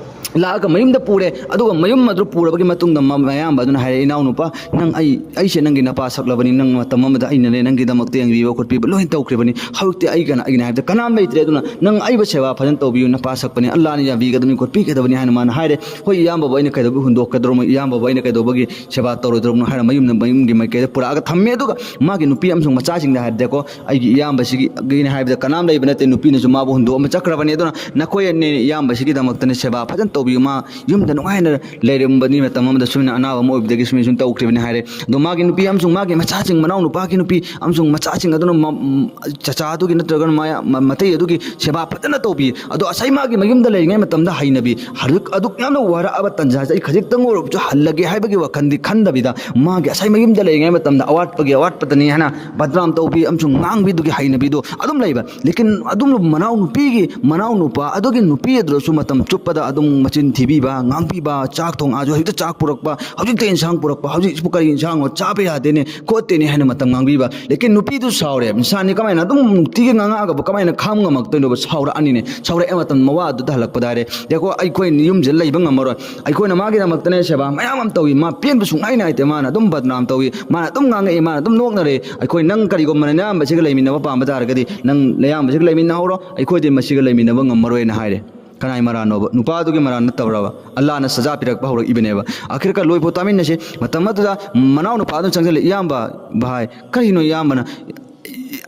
ꯂꯥꯛꯑꯒ ꯃꯌꯨꯝꯗ ꯄꯨꯔꯦ꯫ ꯑꯗꯨꯒ ꯃꯌꯨꯝ ꯑꯗꯨ ꯄꯨꯔꯕꯒꯤ ꯃꯇꯨꯡꯗ ꯃ-, ꯃꯌꯥꯝꯕ ꯑꯗꯨꯅ ꯍꯥꯏꯔꯦ, "ꯏꯅꯥꯎꯅꯨꯄꯥ, ꯅꯪ, ꯑꯩ, ꯑꯩꯁꯦ ꯅꯪꯒꯤ ꯅꯄꯥ ꯁꯛꯂꯕꯅꯤ, ꯅꯪ ꯃꯇꯝ ꯑꯃꯗ ꯑꯩꯅꯅꯦ ꯅꯪꯒꯤꯗꯃꯛꯇ ꯌꯦꯡꯕꯤꯕ ꯈꯣꯠꯄꯤꯕ ꯂꯣꯏꯅ ꯇꯧꯈ꯭ꯔꯤꯕꯅꯤ, ꯍꯧꯖꯤꯛꯇꯤ ꯑꯩꯒꯅ ꯑꯩꯒꯤꯅ ꯍꯥꯏꯕꯗ ꯀꯅꯥꯝ ꯂꯩꯇ꯭ꯔꯦ, ꯑꯗꯨꯅ ꯅꯪ ꯑꯩꯕꯨ ꯁꯦꯕꯥ ꯐꯖꯅ ꯇꯧꯕꯤꯌꯨ, ꯅꯄꯥ ꯁꯛꯄꯅꯤ, ꯑꯜꯂꯥꯅ ꯌꯥꯕꯤꯒꯗꯕꯅꯤ ꯈꯣꯠꯄꯤꯒꯗꯕꯅꯤ" ꯍꯥꯏꯅ ꯃꯥꯅ ꯍꯥꯏꯔꯦ꯫ "ꯍꯣꯏ ꯏꯌꯥꯝꯕꯕꯨ ꯑꯩꯅ ꯀꯩꯗꯧꯕꯒꯤ ꯍꯨꯟꯗꯣꯛꯀꯗꯧꯔꯝꯃꯣ, ꯏꯌꯥꯝꯕꯕꯨ ꯑꯩꯅ ꯀꯩꯗꯧꯕꯒꯤ ꯁꯦꯕꯥ ꯇꯧꯔꯣꯏꯗꯧꯔꯝꯅꯣ?" ꯍꯥꯏꯔ ꯃꯌꯨꯝꯗ, ꯃꯌꯨꯝꯒꯤ ꯃꯥꯏꯀꯩꯗ ꯄꯨꯔꯛꯑꯒ ꯊꯝꯃꯦ꯫ ꯑꯗꯨꯒ ꯃꯥꯒꯤ ꯅꯨꯄꯤ ꯑꯃꯁꯨꯡ ꯃꯆꯥꯁꯤꯡꯗ ꯍꯥꯏꯔꯗꯤꯀꯣ, "ꯑꯩꯒꯤ ꯏꯌꯥꯝꯕꯁꯤꯒꯤ, ꯒꯤꯅꯦ ꯍꯥꯏꯕꯗ ꯀꯅꯥꯝ ꯂꯩꯕ ꯅꯠꯇꯦ, ꯅꯨꯄꯤꯅꯁꯨ ꯃꯥꯕꯨ ꯍꯨꯟꯗꯣꯛꯑꯝꯃ ꯆꯠꯈ꯭ꯔꯕꯅꯤ, ꯑꯗꯨꯅ ꯅꯈꯣꯏ ꯑꯅꯤ ꯏꯌꯥꯝꯕꯁꯤꯒꯤꯗꯃꯛꯇꯅꯦ ꯁꯦꯕꯥ ꯐꯖꯅ ꯇꯧꯕꯤꯌꯨ, ꯃꯥ ꯌꯨꯝꯗ ꯅꯨꯡꯉꯥꯏꯅ ꯂꯩꯔꯝꯕꯅꯤ, ꯃꯇꯝ ꯑꯃꯗ ꯁꯨꯃꯥꯏꯅ ꯑꯅꯥꯕ ꯑꯃ ꯑꯣꯏꯕꯗꯒꯤ ꯁꯨꯃꯥꯏꯅ ꯁꯨꯝ ꯇꯧꯈ꯭ꯔꯤꯕꯅꯤ" ꯍꯥꯏꯔꯦ꯫ ꯑꯗꯣ ꯃꯥꯒꯤ ꯅꯨꯄꯤ ꯑꯃꯁꯨꯡ ꯃꯥꯒꯤ ꯃꯆꯥꯁꯤꯡ, ꯃꯅꯥꯎ ꯅꯨꯄꯥꯒꯤ ꯅꯨꯄꯤ ꯑꯃꯁꯨꯡ ꯃꯆꯥꯁꯤꯡ ꯑꯗꯨꯅ ꯃ-, ꯆꯆꯥ ꯑꯗꯨꯒꯤ ꯅꯠꯇ꯭ꯔꯒꯅ ꯃꯌꯥ-, ꯃ-, ꯃꯇꯩ ꯑꯗꯨꯒꯤ ꯁꯦꯕꯥ ꯐꯖꯅ ꯇꯧꯕꯤ꯫ ꯑꯗꯣ ꯉꯁꯥꯏ ꯃꯥꯒꯤ ꯃꯌꯨꯝꯗ ꯂꯩꯔꯤꯉꯩ ꯃꯇꯝꯗ ꯍꯩꯅꯕꯤ, ꯍꯧꯖꯤꯛ ꯑꯗꯨꯛ ꯌꯥꯝꯅ ꯋꯥꯔꯛꯑꯕ ꯇꯟꯖꯥꯁꯦ ꯑꯩ ꯈꯖꯤꯛꯇꯪ ꯑꯣꯏꯔꯕꯁꯨ ꯍꯜꯂꯒꯦ ꯍꯥꯏꯕꯒꯤ ꯋꯥꯈꯜꯗꯤ ꯈꯟꯗꯕꯤꯗ, ꯃꯥꯒꯤ ꯉꯁꯥꯏ ꯃꯌꯨꯝꯗ ꯂꯩꯔꯤꯉꯩ ꯃꯇꯝꯗ ꯑꯋꯥꯠꯄꯒꯤ ꯑꯋꯥꯠꯄꯗꯅꯤ ꯍꯥꯏꯅ ꯕꯗꯅꯥꯝ ꯇꯧꯕꯤ ꯑꯃꯁꯨꯡ ꯉꯥꯡꯕꯤꯗꯨꯒꯤ ꯍꯩꯅꯕꯤꯗꯣ ꯑꯗꯨꯝ ꯂꯩꯕ꯫ ꯂꯦꯀꯤꯟ ꯑꯗꯨꯝ ꯃꯅꯥꯎ ꯅꯨꯄꯤꯒꯤ, ꯃꯅꯥꯎ ꯅꯨꯄꯥ ꯑꯗꯨꯒꯤ ꯅꯨꯄꯤ ꯑꯗꯨꯗꯁꯨ ꯃꯇꯝ ꯆꯨꯞꯄꯗ ꯑꯗꯨꯝ ꯃꯆꯤꯟ ꯊꯤꯕꯤꯕ, ꯉꯥꯡꯕꯤꯕ, ꯆꯥꯛ ꯊꯣꯡꯉꯛꯑꯁꯨ ꯍꯧꯖꯤꯛꯇ ꯆꯥꯛ ꯄꯨꯔꯛꯄ, "ꯍꯧꯖꯤꯛꯇ ꯏꯟꯁꯥꯡ ꯄꯨꯔꯛꯄ, ꯍꯧꯖꯤꯛꯁꯤꯕꯨ ꯀꯔꯤ ꯏꯟꯁꯥꯡꯅꯣ, ꯆꯥꯕ ꯌꯥꯗꯦꯅꯦ, ꯈꯣꯠꯇꯦꯅꯦ" ꯍꯥꯏꯅ ꯃꯇꯝ ꯉꯥꯡꯕꯤꯕ꯫ ꯂꯦꯀꯤꯟ ꯅꯨꯄꯤꯗꯨ ꯁꯥꯎꯔꯦ, ꯏꯟꯁꯥꯟꯅꯤ ꯀꯃꯥꯏꯅ ꯑꯗꯨꯝ ꯅꯨꯡꯇꯤꯒꯤ ꯉꯥꯡꯉꯛꯑꯒꯕꯨ ꯀꯃꯥꯏꯅ ꯈꯥꯝ ꯉꯝꯃꯛꯇꯣꯏꯅꯣꯕ? ꯁꯥꯎꯔꯛꯑꯅꯤꯅꯦ꯫ ꯁꯥꯎꯔꯛꯑꯦ ꯃꯇꯝ ꯃꯋꯥ ꯑꯗꯨꯗ ꯍꯜꯂꯛꯄꯗ ꯍꯥꯏꯔꯦ, "ꯌꯦꯡꯉꯣ, ꯑꯩꯈꯣꯏ ꯌꯨꯝꯁꯤꯗ ꯂꯩꯕ ꯉꯝꯃꯔꯣꯏ, ꯑꯩꯈꯣꯏꯅ ꯃꯥꯒꯤꯗꯃꯛꯇꯅꯦ ꯁꯦꯕꯥ ꯃꯌꯥꯝ ꯑꯃ ꯇꯧꯏ, ꯃꯥ ꯄꯦꯟꯕ ꯁꯨꯡꯅꯥꯏ ꯅꯥꯏꯗꯦ, ꯃꯥꯅ ꯑꯗꯨꯝ ꯕꯗꯅꯥꯝ ꯇꯧꯏ, ꯃꯥꯅ ꯑꯗꯨꯝ ꯉꯥꯡꯉꯛꯏ, ꯃꯥꯅ ꯑꯗꯨꯝ ꯅꯣꯛꯅꯔꯦ, ꯑꯩꯈꯣꯏ ꯅꯪ ꯀꯔꯤꯒꯨꯝꯕ ꯅꯌꯥꯝꯕꯁꯤꯒ ꯂꯩꯃꯤꯟꯅꯕ ꯄꯥꯝꯕ ꯇꯥꯔꯒꯗꯤ ꯅꯪ ꯅꯌꯥꯝꯕꯁꯤꯒ ꯂꯩꯃꯤꯟꯅꯍꯧꯔꯣ, ꯑꯩꯈꯣꯏꯗꯤ ꯃꯁꯤꯒ ꯂꯩꯃꯤꯟꯅꯕ ꯉꯝꯃꯔꯣꯏꯅ" ꯍꯥꯏꯔꯦ꯫ ꯀꯅꯥꯏ ꯃꯔꯥꯟꯅꯣꯕ? ꯅꯨꯄꯥꯗꯨꯒꯤ ꯃꯔꯥꯟ ꯅꯠꯇꯕ꯭ꯔꯕ? ꯑꯜꯂꯥꯅ ꯁꯖꯥ ꯄꯤꯔꯛꯄ ꯍꯧꯔꯛꯏꯕꯅꯦꯕ꯫ ꯑꯥꯈꯤꯔꯀꯥꯔ ꯂꯣꯏꯐꯥꯎ ꯇꯥꯃꯤꯟꯅꯁꯤ꯫ ꯃꯇꯝ ꯑꯗꯨꯗ ꯃꯅꯥꯎ ꯅꯨꯄꯥꯗꯨꯅ ꯆꯪꯁꯤꯜꯂꯛꯏ, "ꯏꯌꯥꯝꯕ, ꯚꯥꯏ, ꯀꯔꯤꯅꯣ ꯏꯌꯥꯝꯕꯅ,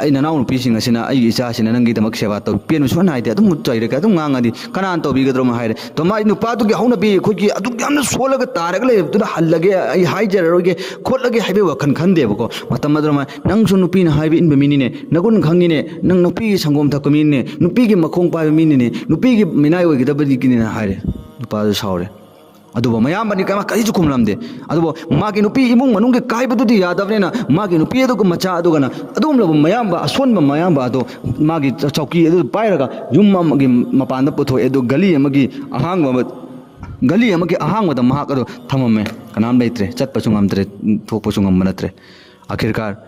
ꯑꯩ ꯅꯅꯥꯎ ꯅꯨꯄꯤꯁꯤꯡ ꯑꯁꯤꯅ ꯑꯩꯒꯤ ꯏꯆꯥꯁꯤꯅ ꯅꯪꯒꯤꯗꯃꯛ ꯁꯦꯕꯥ ꯇꯧ, ꯄꯦꯟꯕ ꯁꯨꯡꯍꯟ ꯅꯥꯏꯗꯦ, ꯑꯗꯨꯝ ꯆꯩꯔꯒ ꯑꯗꯨꯝ ꯉꯥꯡꯉꯗꯤ ꯀꯅꯥꯅ ꯇꯧꯕꯤꯒꯗ꯭ꯔꯣ?" ꯍꯥꯏꯔꯦ꯫ ꯑꯗꯣ ꯃꯥꯏ ꯅꯨꯄꯥꯗꯨꯒꯤ ꯍꯧꯅꯕꯤ, ꯑꯩꯈꯣꯏꯒꯤ ꯑꯗꯨꯛ ꯌꯥꯝꯅ ꯁꯣꯜꯂꯒ ꯇꯥꯔꯒ ꯂꯩꯔꯕꯗꯨꯗ ꯍꯜꯂꯒꯦ, ꯑꯩ ꯍꯥꯏꯖꯔꯔꯣꯏꯒꯦ ꯈꯣꯠꯂꯒꯦ ꯍꯥꯏꯕꯒꯤ ꯋꯥꯈꯜ ꯈꯟꯗꯦꯕꯀꯣ꯫ ꯃꯇꯝ ꯑꯗꯨꯗ ꯃꯥ, "ꯅꯪꯁꯨ ꯅꯨꯄꯤꯅ ꯍꯥꯏꯕ ꯏꯟꯕ ꯃꯤꯅꯤꯅꯦ, ꯅꯒꯨꯟ ꯈꯪꯉꯤꯅꯦ, ꯅꯪ ꯅꯨꯄꯤꯒꯤ ꯁꯪꯒꯣꯝ ꯊꯛꯄ ꯃꯤꯅꯤꯅꯦ, ꯅꯨꯄꯤꯒꯤ ꯃꯈꯣꯡ ꯄꯥꯏꯕ ꯃꯤꯅꯤꯅꯦ, ꯅꯨꯄꯤꯒꯤ ꯃꯤꯅꯥꯏ ꯑꯣꯏꯒꯗꯕꯅꯤꯅꯦ" ꯍꯥꯏꯔꯦ꯫ ꯅꯨꯄꯥꯗꯨ ꯁꯥꯎꯔꯦ꯫ ꯑꯗꯨꯕꯨ ꯃꯌꯥꯝꯕꯅꯤ ꯀꯃ-, ꯀꯔꯤꯁꯨ ꯈꯨꯝꯂꯝꯗꯦ꯫ ꯑꯗꯨꯕꯨ ꯃꯥꯒꯤ ꯅꯨꯄꯤ ꯏꯃꯨꯡ ꯃꯅꯨꯡꯒꯤ ꯀꯥꯏꯕꯗꯨꯗꯤ ꯌꯥꯗꯕꯅꯤꯅ, ꯃꯥꯒꯤ ꯅꯨꯄꯤ ꯑꯗꯨꯒ ꯃꯆꯥ ꯑꯗꯨꯒꯅ ꯑꯗꯨꯒꯨꯝꯂꯕ ꯃꯌꯥꯝꯕ, ꯑꯁꯣꯟꯕ ꯃꯌꯥꯝꯕ ꯑꯗꯣ ꯃꯥꯒꯤ ꯆꯧꯀꯤ ꯑꯗꯨ ꯄꯥꯏꯔꯒ ꯌꯨꯝ ꯑꯃꯒꯤ ꯃꯄꯥꯟꯗ ꯄꯨꯊꯣꯛꯑꯦ꯫ ꯑꯗꯨ ꯒꯂꯤ ꯑꯃꯒꯤ ꯑꯍꯥꯡꯕ ꯑꯃ, ꯒꯂꯤ ꯑꯃꯒꯤ ꯑꯍꯥꯡꯕꯗ ꯃꯍꯥꯛ ꯑꯗꯨ ꯊꯝꯃꯝꯃꯦ꯫ ꯀꯅꯥꯝ ꯂꯩꯇ꯭ꯔꯦ, ꯆꯠꯄꯁꯨ ꯉꯝꯗ꯭ꯔꯦ, ꯊꯣꯛꯄꯁꯨ ꯉꯝꯕ ꯅꯠꯇ꯭ꯔꯦ꯫ ꯑꯈꯤꯔꯀꯥꯔ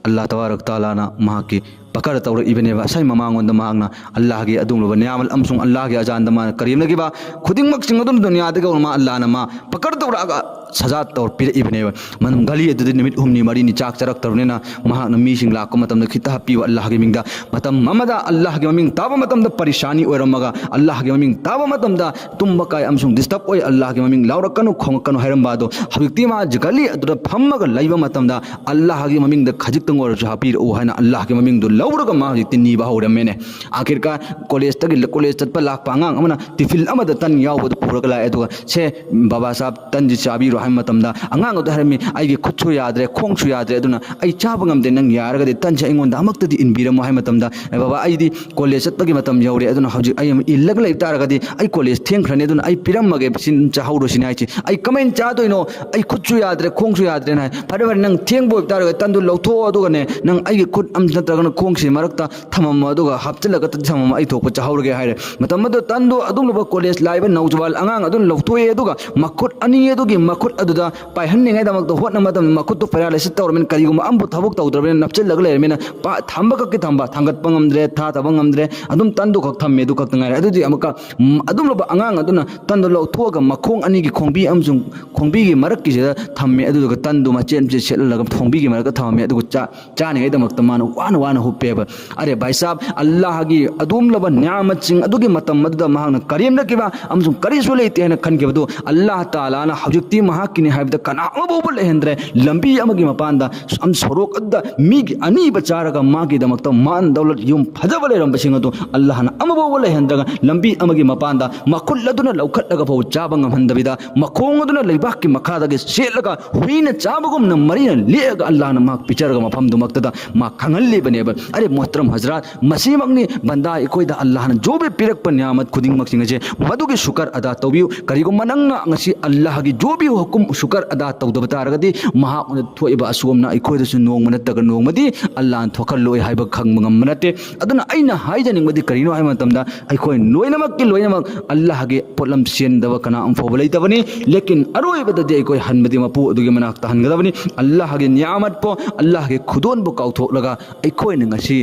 ꯑꯜꯂꯥꯍ ꯇꯕꯥꯔꯛ ꯇꯥꯂꯥꯅ ꯃꯍꯥꯛꯀꯤ ꯄꯀꯔ ꯇꯧꯔꯛꯏꯕꯅꯦꯕ꯫ ꯉꯁꯥꯏ ꯃꯃꯥꯡꯉꯣꯟꯗ ꯃꯍꯥꯛꯅ ꯑꯜꯂꯥꯍꯒꯤ ꯑꯗꯨꯒꯨꯝꯂꯕ ꯅꯤꯌꯥꯃꯜ ꯑꯃꯁꯨꯡ ꯑꯜꯂꯥꯍꯒꯤ ꯑꯖꯥꯟꯗ ꯃꯥꯅ ꯀꯔꯦꯝꯅꯈꯤꯕ ꯈꯨꯗꯤꯡꯃꯛꯁꯤꯡ ꯑꯗꯨꯅ ꯗꯨꯅꯤꯌꯥꯗꯒꯤ ꯍꯧꯅ ꯃꯥ ꯑꯜꯂꯥꯍꯅ ꯃꯥ ꯄꯀꯔ ꯇꯧꯔꯛꯑꯒ ꯁꯖꯥ ꯇꯧꯔ ꯄꯤꯔꯛꯏꯕꯅꯦꯕ꯫ ꯃꯅꯝ ꯒꯂꯤ ꯑꯗꯨꯗꯤ ꯅꯨꯃꯤꯠ ꯍꯨꯝꯅꯤ ꯃꯔꯤꯅꯤ ꯆꯥꯛ ꯆꯥꯔꯛꯇ꯭ꯔꯕꯅꯤꯅ ꯃꯍꯥꯛꯅ ꯃꯤꯁꯤꯡ ꯂꯥꯛꯄ ꯃꯇꯝꯗ ꯈꯤꯇ ꯍꯥꯞꯄꯤꯌꯨ ꯑꯜꯂꯥꯍꯒꯤ ꯃꯤꯡꯗ꯫ ꯃꯇꯝ ꯑꯃꯗ ꯑꯜꯂꯥꯍꯒꯤ ꯃꯃꯤꯡ ꯇꯥꯕ ꯃꯇꯝꯗ ꯄꯔꯤꯁꯥꯅꯤ ꯑꯣꯏꯔꯝꯃꯒ ꯑꯜꯂꯥꯍꯒꯤ ꯃꯃꯤꯡ ꯇꯥꯕ ꯃꯇꯝꯗ ꯇꯨꯝꯕ ꯀꯥꯏ ꯑꯃꯁꯨꯡ ꯗꯤꯁꯇꯔꯕ ꯑꯣꯏ, ꯑꯜꯂꯥꯍꯒꯤ ꯃꯃꯤꯡ ꯂꯥꯎꯔꯛꯀꯅꯨ, ꯈꯣꯡꯉꯛꯀꯅꯨ ꯍꯥꯏꯔꯝꯕ ꯑꯗꯣ ꯍꯧꯖꯤꯛꯇꯤ ꯃꯥ ꯒꯂꯤ ꯑꯗꯨꯗ ꯐꯝꯃꯒ ꯂꯩꯕ ꯃꯇꯝꯗ ꯑꯜꯂꯥꯍꯒꯤ ꯃꯃꯤꯡꯗ ꯈꯖꯤꯛꯇꯪ ꯑꯣꯏꯔꯁꯨ ꯍꯥꯞꯄꯤꯔꯛꯎ ꯍꯥꯏꯅ ꯑꯜꯂꯥꯍꯒꯤ ꯃꯃꯤꯡꯗꯨ ꯂꯧꯔꯒ ꯃꯥ ꯍꯧꯖꯤꯛꯇꯤ ꯅꯤꯕ ꯍꯧꯔꯝꯃꯦꯅꯦ꯫ ꯑꯥꯈꯤꯔꯀꯥꯔ ꯀꯣꯂꯦꯖꯇꯒꯤ, ꯀꯣꯂꯦꯖ ꯆꯠꯄ ꯂꯥꯛꯄ ꯑꯉꯥꯡ ꯑꯃꯅ ꯇꯤꯐꯤꯜ ꯑꯃꯗ ꯇꯟ ꯌꯥꯎꯕꯗꯨ ꯄꯨꯔꯒ ꯂꯥꯛꯑꯦ꯫ ꯑꯗꯨꯒ "ꯁꯦ ꯕꯕꯥ ꯁꯥꯍꯕ, ꯇꯟꯁꯤ ꯆꯥꯕꯤꯔꯣ" ꯍꯥꯏꯕ ꯃꯇꯝꯗ ꯑꯉꯥꯡ ꯑꯗꯨ ꯍꯥꯏꯔꯝꯃꯤ, "ꯑꯩꯒꯤ ꯈꯨꯠꯁꯨ ꯌꯥꯗ꯭ꯔꯦ, ꯈꯣꯡꯁꯨ ꯌꯥꯗ꯭ꯔꯦ, ꯑꯗꯨꯅ ꯑꯩ ꯆꯥꯕ ꯉꯝꯗꯦ, ꯅꯪ ꯌꯥꯔꯒꯗꯤ ꯇꯟꯁꯦ ꯑꯩꯉꯣꯟꯗ ꯑꯃꯨꯛꯇꯗꯤ ꯏꯟꯕꯤꯔꯝꯃꯣ" ꯍꯥꯏꯕ ꯃꯇꯝꯗ, "ꯑꯦ ꯕꯕꯥ, ꯑꯩꯗꯤ ꯀꯣꯂꯦꯖ ꯆꯠꯄꯒꯤ ꯃꯇꯝ ꯌꯧꯔꯦ, ꯑꯗꯨꯅ ꯍꯧꯖꯤꯛ ꯑꯩ ꯑꯃ ꯏꯜꯂꯒ ꯂꯩꯕ ꯇꯥꯔꯒꯗꯤ ꯑꯩ ꯀꯣꯂꯦꯖ ꯊꯦꯡꯈ꯭ꯔꯅꯤ, ꯑꯗꯨꯅ ꯑꯩ ꯄꯤꯔꯝꯃꯒꯦ, ꯁꯤ ꯆꯥꯍꯧꯔꯣ" ꯁꯤꯅꯤ ꯍꯥꯏꯁꯦ꯫ "ꯑꯩ ꯀꯃꯥꯏꯅ ꯆꯥꯗꯣꯏꯅꯣ? ꯑꯩ ꯈꯨꯠꯁꯨ ꯌꯥꯗ꯭ꯔꯦ, ꯈꯣꯡꯁꯨ ꯌꯥꯗ꯭ꯔꯦꯅ" ꯍꯥꯏ꯫ "ꯐꯔꯦ ꯐꯔꯦ, ꯅꯪ ꯊꯦꯡꯕ ꯑꯣꯏꯕ ꯇꯥꯔꯒꯗꯤ ꯇꯟꯗꯨ ꯂꯧꯊꯣꯛꯑꯣ, ꯑꯗꯨꯒꯅꯦ ꯅꯪ ꯑꯩꯒꯤ ꯈꯨꯠ ꯑꯃ ꯅꯠꯇ꯭ꯔꯒꯅ ꯈꯣꯡꯁꯤ ꯃꯔꯛꯇ ꯊꯝꯃꯝꯃꯣ, ꯑꯗꯨꯒ ꯍꯥꯞꯆꯤꯜꯂꯒ ꯊꯝꯃꯝꯃꯣ, ꯑꯩ ꯊꯣꯛꯄ ꯆꯥꯍꯧꯔꯒꯦ" ꯍꯥꯏꯔꯦ꯫ ꯃꯇꯝ ꯑꯗꯨ ꯇꯟꯗꯨ ꯑꯗꯨꯒꯨꯝꯂꯕ ꯀꯣꯂꯦꯖ ꯂꯥꯛꯏꯕ ꯅꯧꯖꯋꯥꯟ ꯑꯉꯥꯡ ꯑꯗꯨꯅ ꯂꯧꯊꯣꯛꯑꯦ, ꯑꯗꯨꯒ ꯃꯈꯨꯠ ꯑꯅꯤ ꯑꯗꯨꯒꯤ ꯃꯈꯨꯠ ꯑꯗꯨꯗ ꯄꯥꯏꯍꯟꯅꯤꯡꯉꯥꯏꯗꯃꯛꯇ ꯍꯣꯠꯅꯕ ꯃꯇꯝꯗ ꯃꯈꯨꯠꯇꯨ ꯄꯦꯔꯥꯂꯥꯏꯁꯤꯁ ꯇꯧꯔꯕꯅꯤꯅ ꯀꯔꯤꯒꯨꯝꯕ ꯑꯃꯕꯨ ꯊꯕꯛ ꯇꯧꯗ꯭ꯔꯕꯅꯤꯅ ꯅꯞꯁꯤꯜꯂꯒ ꯂꯩꯔꯕꯅꯤꯅ ꯄꯥ-, ꯊꯝꯕ ꯈꯛꯀꯤ ꯊꯝꯕ, ꯊꯥꯡꯒꯠꯄ ꯉꯝꯗ꯭ꯔꯦ, ꯊꯥꯊꯕ ꯉꯝꯗ꯭ꯔꯦ, ꯑꯗꯨꯝ ꯇꯟꯗꯨ ꯈꯛ ꯊꯝꯃꯦ, ꯑꯗꯨ ꯈꯛꯇ ꯉꯥꯏꯔꯦ꯫ ꯑꯗꯨꯗꯤ ꯑꯃꯨꯛꯀ, ꯎꯝ, ꯑꯗꯨꯝꯂꯕ ꯑꯉꯥꯡ ꯑꯗꯨꯅ ꯇꯟꯗꯨ ꯂꯧꯊꯣꯛꯑꯒ ꯃꯈꯣꯡ ꯑꯅꯤꯒꯤ ꯈꯣꯡꯕꯤ ꯑꯃꯁꯨꯡ ꯈꯣꯡꯕꯤꯒꯤ ꯃꯔꯛꯀꯤꯁꯤꯗ ꯊꯝꯃꯦ, ꯑꯗꯨꯗꯨꯒ ꯇꯟꯗꯨ ꯃꯆꯦꯠ ꯃꯆꯦꯠ ꯁꯦꯠꯍꯜꯂꯒ ꯈꯣꯡꯕꯤꯒꯤ ꯃꯔꯛꯇ ꯊꯝꯃꯝꯃꯦ꯫ ꯑꯗꯨꯒ ꯆꯥ-, ꯆꯥꯅꯤꯡꯉꯥꯏꯗꯃꯛꯇ ꯃꯥꯅ ꯋꯥꯅ ꯋꯥꯅ ꯍꯨꯞꯄꯦꯕ꯫ ꯑꯔꯦ ꯚꯥꯏ ꯁꯥꯍꯕ, ꯑꯜꯂꯥꯍꯒꯤ ꯑꯗꯨꯒꯨꯝꯂꯕ ꯅꯤꯌꯥꯃꯠꯁꯤꯡ ꯑꯗꯨꯒꯤ ꯃꯇꯝ ꯑꯗꯨꯗ ꯃꯍꯥꯛꯅ ꯀꯔꯦꯝꯅꯈꯤꯕ ꯑꯃꯁꯨꯡ ꯀꯔꯤꯁꯨ ꯂꯩꯇꯦ ꯍꯥꯏꯅ ꯈꯟꯈꯤꯕꯗꯨ, ꯑꯜꯂꯥꯍ ꯇꯥꯂꯥꯅ ꯍꯧꯖꯤꯛꯇꯤ ꯃꯍꯥꯛꯀꯤꯅꯤ ꯍꯥꯏꯕꯗ ꯀꯅꯥ ꯑꯃꯐꯥꯎꯕ ꯂꯩꯍꯟꯗ꯭ꯔꯦ꯫ ꯂꯝꯕꯤ ꯑꯃꯒꯤ ꯃꯄꯥꯟꯗ, ꯑꯝ, ꯁꯣꯔꯣꯛ ꯑꯗꯨꯗ ꯃꯤꯒꯤ ꯑꯅꯤꯕ ꯆꯥꯔꯒ ꯃꯥꯒꯤꯗꯃꯛꯇ ꯃꯥꯟ ꯗꯧꯂꯠ, ꯌꯨꯝ ꯐꯖꯕ ꯂꯩꯔꯝꯕꯁꯤꯡ ꯑꯗꯨ ꯑꯜꯂꯥꯍꯅ ꯑꯃꯐꯥꯎꯕ ꯂꯩꯍꯟꯗ꯭ꯔꯒ ꯂꯝꯕꯤ ꯑꯃꯒꯤ ꯃꯄꯥꯟꯗ ꯃꯈꯨꯜ ꯑꯗꯨꯅ ꯂꯧꯈꯠꯂꯒ ꯐꯥꯎ ꯆꯥꯕ ꯉꯝꯍꯟꯗꯕꯤꯗ, ꯃꯈꯣꯡ ꯑꯗꯨꯅ ꯂꯩꯕꯥꯛꯀꯤ ꯃꯈꯥꯗꯒꯤ ꯁꯦꯠꯂꯒ ꯍꯨꯏꯅ ꯆꯥꯕꯒꯨꯝꯅ ꯃꯔꯤꯅ ꯂꯦꯛꯑꯒ ꯑꯜꯂꯥꯍꯅ ꯃꯍꯥꯛ ꯄꯤꯖꯔꯒ ꯃꯐꯝꯗꯨꯃꯛꯇꯗ ꯃꯥ ꯈꯪꯍꯜꯂꯤꯕꯅꯦꯕ꯫ ꯑꯔꯦ ꯃꯣꯍꯇꯔꯝ ꯍꯖꯔꯥꯠ, ꯃꯁꯤꯃꯛꯅꯤ ꯕꯟꯗꯥ ꯑꯩꯈꯣꯏꯗ ꯑꯜꯂꯥꯍꯅ ꯖꯣꯕꯤ ꯄꯤꯔꯛꯄ ꯅꯤꯌꯥꯃꯠ ꯈꯨꯗꯤꯡꯃꯛꯁꯤꯡ ꯑꯁꯦ, ꯃꯗꯨꯒꯤ ꯁꯨꯀꯔ ꯑꯗꯥ ꯇꯧꯕꯤꯌꯨ꯫ ꯀꯔꯤꯒꯨꯝꯕ ꯅꯪꯅ ꯉꯁꯤ ꯑꯜꯂꯥꯍꯒꯤ ꯖꯣꯕꯤ ꯍꯨꯀꯨꯝ ꯁꯨꯀꯔ ꯑꯗꯥ ꯇꯧꯗꯕ ꯇꯥꯔꯒꯗꯤ, ꯃꯍꯥꯛꯅ ꯊꯣꯛꯏꯕ ꯑꯁꯣꯝꯅ ꯑꯩꯈꯣꯏꯗꯁꯨ ꯅꯣꯡꯃ ꯅꯠꯇ꯭ꯔꯒ ꯅꯣꯡꯃꯗꯤ ꯑꯜꯂꯥꯍꯅ ꯊꯣꯛꯍꯜꯂꯣꯏ ꯍꯥꯏꯕ ꯈꯪꯕ ꯉꯝꯕ ꯅꯠꯇꯦ꯫ ꯑꯗꯨꯅ ꯑꯩꯅ ꯍꯥꯏꯖꯅꯤꯡꯕꯗꯤ ꯀꯔꯤꯅꯣ ꯍꯥꯏꯕ ꯃꯇꯝꯗ, ꯑꯩꯈꯣꯏ ꯂꯣꯏꯅꯃꯛꯀꯤ ꯂꯣꯏꯅꯃꯛ ꯑꯜꯂꯥꯍꯒꯤ ꯄꯣꯠꯂꯝ ꯆꯦꯟꯗꯕ ꯀꯅꯥ ꯑꯃ ꯐꯥꯎꯕ ꯂꯩꯇꯕꯅꯤ꯫ ꯂꯦꯀꯤꯟ ꯑꯔꯣꯏꯕꯗꯗꯤ ꯑꯩꯈꯣꯏ ꯍꯟꯕꯗꯤ ꯃꯄꯨ ꯑꯗꯨꯒꯤ ꯃꯅꯥꯛꯇ ꯍꯟꯒꯗꯕꯅꯤ꯫ ꯑꯜꯂꯥꯍꯒꯤ ꯅꯤꯌꯥꯃꯠꯄꯨ, ꯑꯜꯂꯥꯍꯒꯤ ꯈꯨꯗꯣꯟꯕꯨ ꯀꯥꯎꯊꯣꯛꯂꯒ ꯑꯩꯈꯣꯏꯅ ꯉꯁꯤ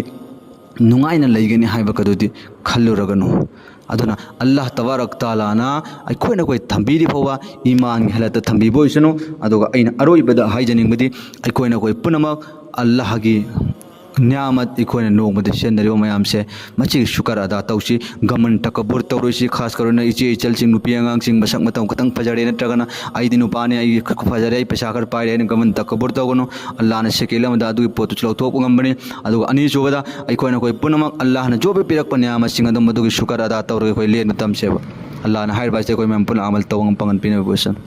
ꯅꯨꯡꯉꯥꯏꯅ ꯂꯩꯒꯅꯤ ꯍꯥꯏꯕꯒꯗꯨꯗꯤ ꯈꯜꯂꯨꯔꯒꯅꯨ꯫ ꯑꯗꯨꯅ ꯑꯜꯂꯥꯍ ꯇꯕꯥꯔꯛ ꯇꯥꯂꯥꯅ ꯑꯩꯈꯣꯏꯅ ꯑꯩꯈꯣꯏ ꯊꯝꯕꯤꯔꯤ ꯐꯥꯎꯕ ꯏꯃꯥꯟꯒꯤ ꯍꯥꯂꯠꯇ ꯊꯝꯕꯤꯕ ꯑꯣꯏꯁꯅꯨ꯫ ꯑꯗꯨꯒ ꯑꯩꯅ ꯑꯔꯣꯏꯕꯗ ꯍꯥꯏꯖꯅꯤꯡꯕꯗꯤ, ꯑꯩꯈꯣꯏꯅ ꯑꯩꯈꯣꯏ ꯄꯨꯝꯅꯃꯛ ꯑꯜꯂꯥꯍꯒꯤ ꯅꯤꯌꯥꯃꯠ, ꯑꯩꯈꯣꯏꯅ ꯅꯣꯡꯃꯗ ꯁꯤꯖꯤꯟꯅꯔꯤꯕ ꯃꯌꯥꯝꯁꯦ, ꯃꯁꯤꯒꯤ ꯁꯨꯀꯔ ꯑꯗꯥ ꯇꯧꯁꯤ꯫ ꯒꯃꯟ ꯇꯀꯕꯨꯔ ꯇꯧꯔꯣꯏꯁꯤ꯫ ꯈꯥꯁ ꯀꯔꯣꯅ ꯏꯆꯦ ꯏꯆꯜꯁꯤꯡ, ꯅꯨꯄꯤ ꯑꯉꯥꯡꯁꯤꯡ ꯃꯁꯛ ꯃꯇꯧ ꯈꯤꯇꯪ ꯐꯖꯔꯦ, ꯅꯠꯇ꯭ꯔꯒꯅ ꯑꯩꯗꯤ ꯅꯨꯄꯥꯅꯤ, ꯑꯩ ꯐꯖꯔꯦ, ꯑꯩ ꯄꯩꯁꯥ ꯈꯔ ꯄꯥꯏꯔꯦ ꯍꯥꯏꯅ ꯒꯃꯟ ꯇꯀꯕꯨꯔ ꯇꯧꯒꯅꯨ꯫ ꯑꯜꯂꯥꯍꯅ ꯁꯦꯀꯦꯟ ꯑꯃꯗ ꯑꯗꯨꯒꯤ ꯄꯣꯠꯇꯨꯁꯨ ꯂꯧꯊꯣꯛꯄ ꯉꯝꯕꯅꯤ꯫ ꯑꯗꯨꯒ ꯑꯅꯤꯁꯨꯕꯗ, ꯑꯩꯈꯣꯏꯅ ꯑꯩꯈꯣꯏ ꯄꯨꯝꯅꯃꯛ ꯑꯜꯂꯥꯍꯅ ꯖꯣꯕ ꯄꯤꯔꯛꯄ ꯅꯤꯌꯥꯃꯠꯁꯤꯡ ꯑꯗꯨꯝ ꯑꯗꯨꯒꯤ ꯁꯨꯀꯔ ꯑꯗꯥ ꯇꯧꯔꯒ ꯑꯩꯈꯣꯏ ꯂꯦꯟꯕ ꯇꯝꯁꯦꯕ꯫ ꯑꯜꯂꯥꯍꯅ ꯍꯥꯏꯔꯤꯕ ꯑꯁꯤꯗ ꯑꯩꯈꯣꯏ ꯃꯌꯥꯝ ꯄꯨꯟꯅ ꯑꯃꯜ ꯇꯧꯕ ꯉꯝꯕ ꯄꯥꯡꯒꯜ ꯄꯤꯅꯕ ꯑꯣꯏꯁꯅꯨ꯫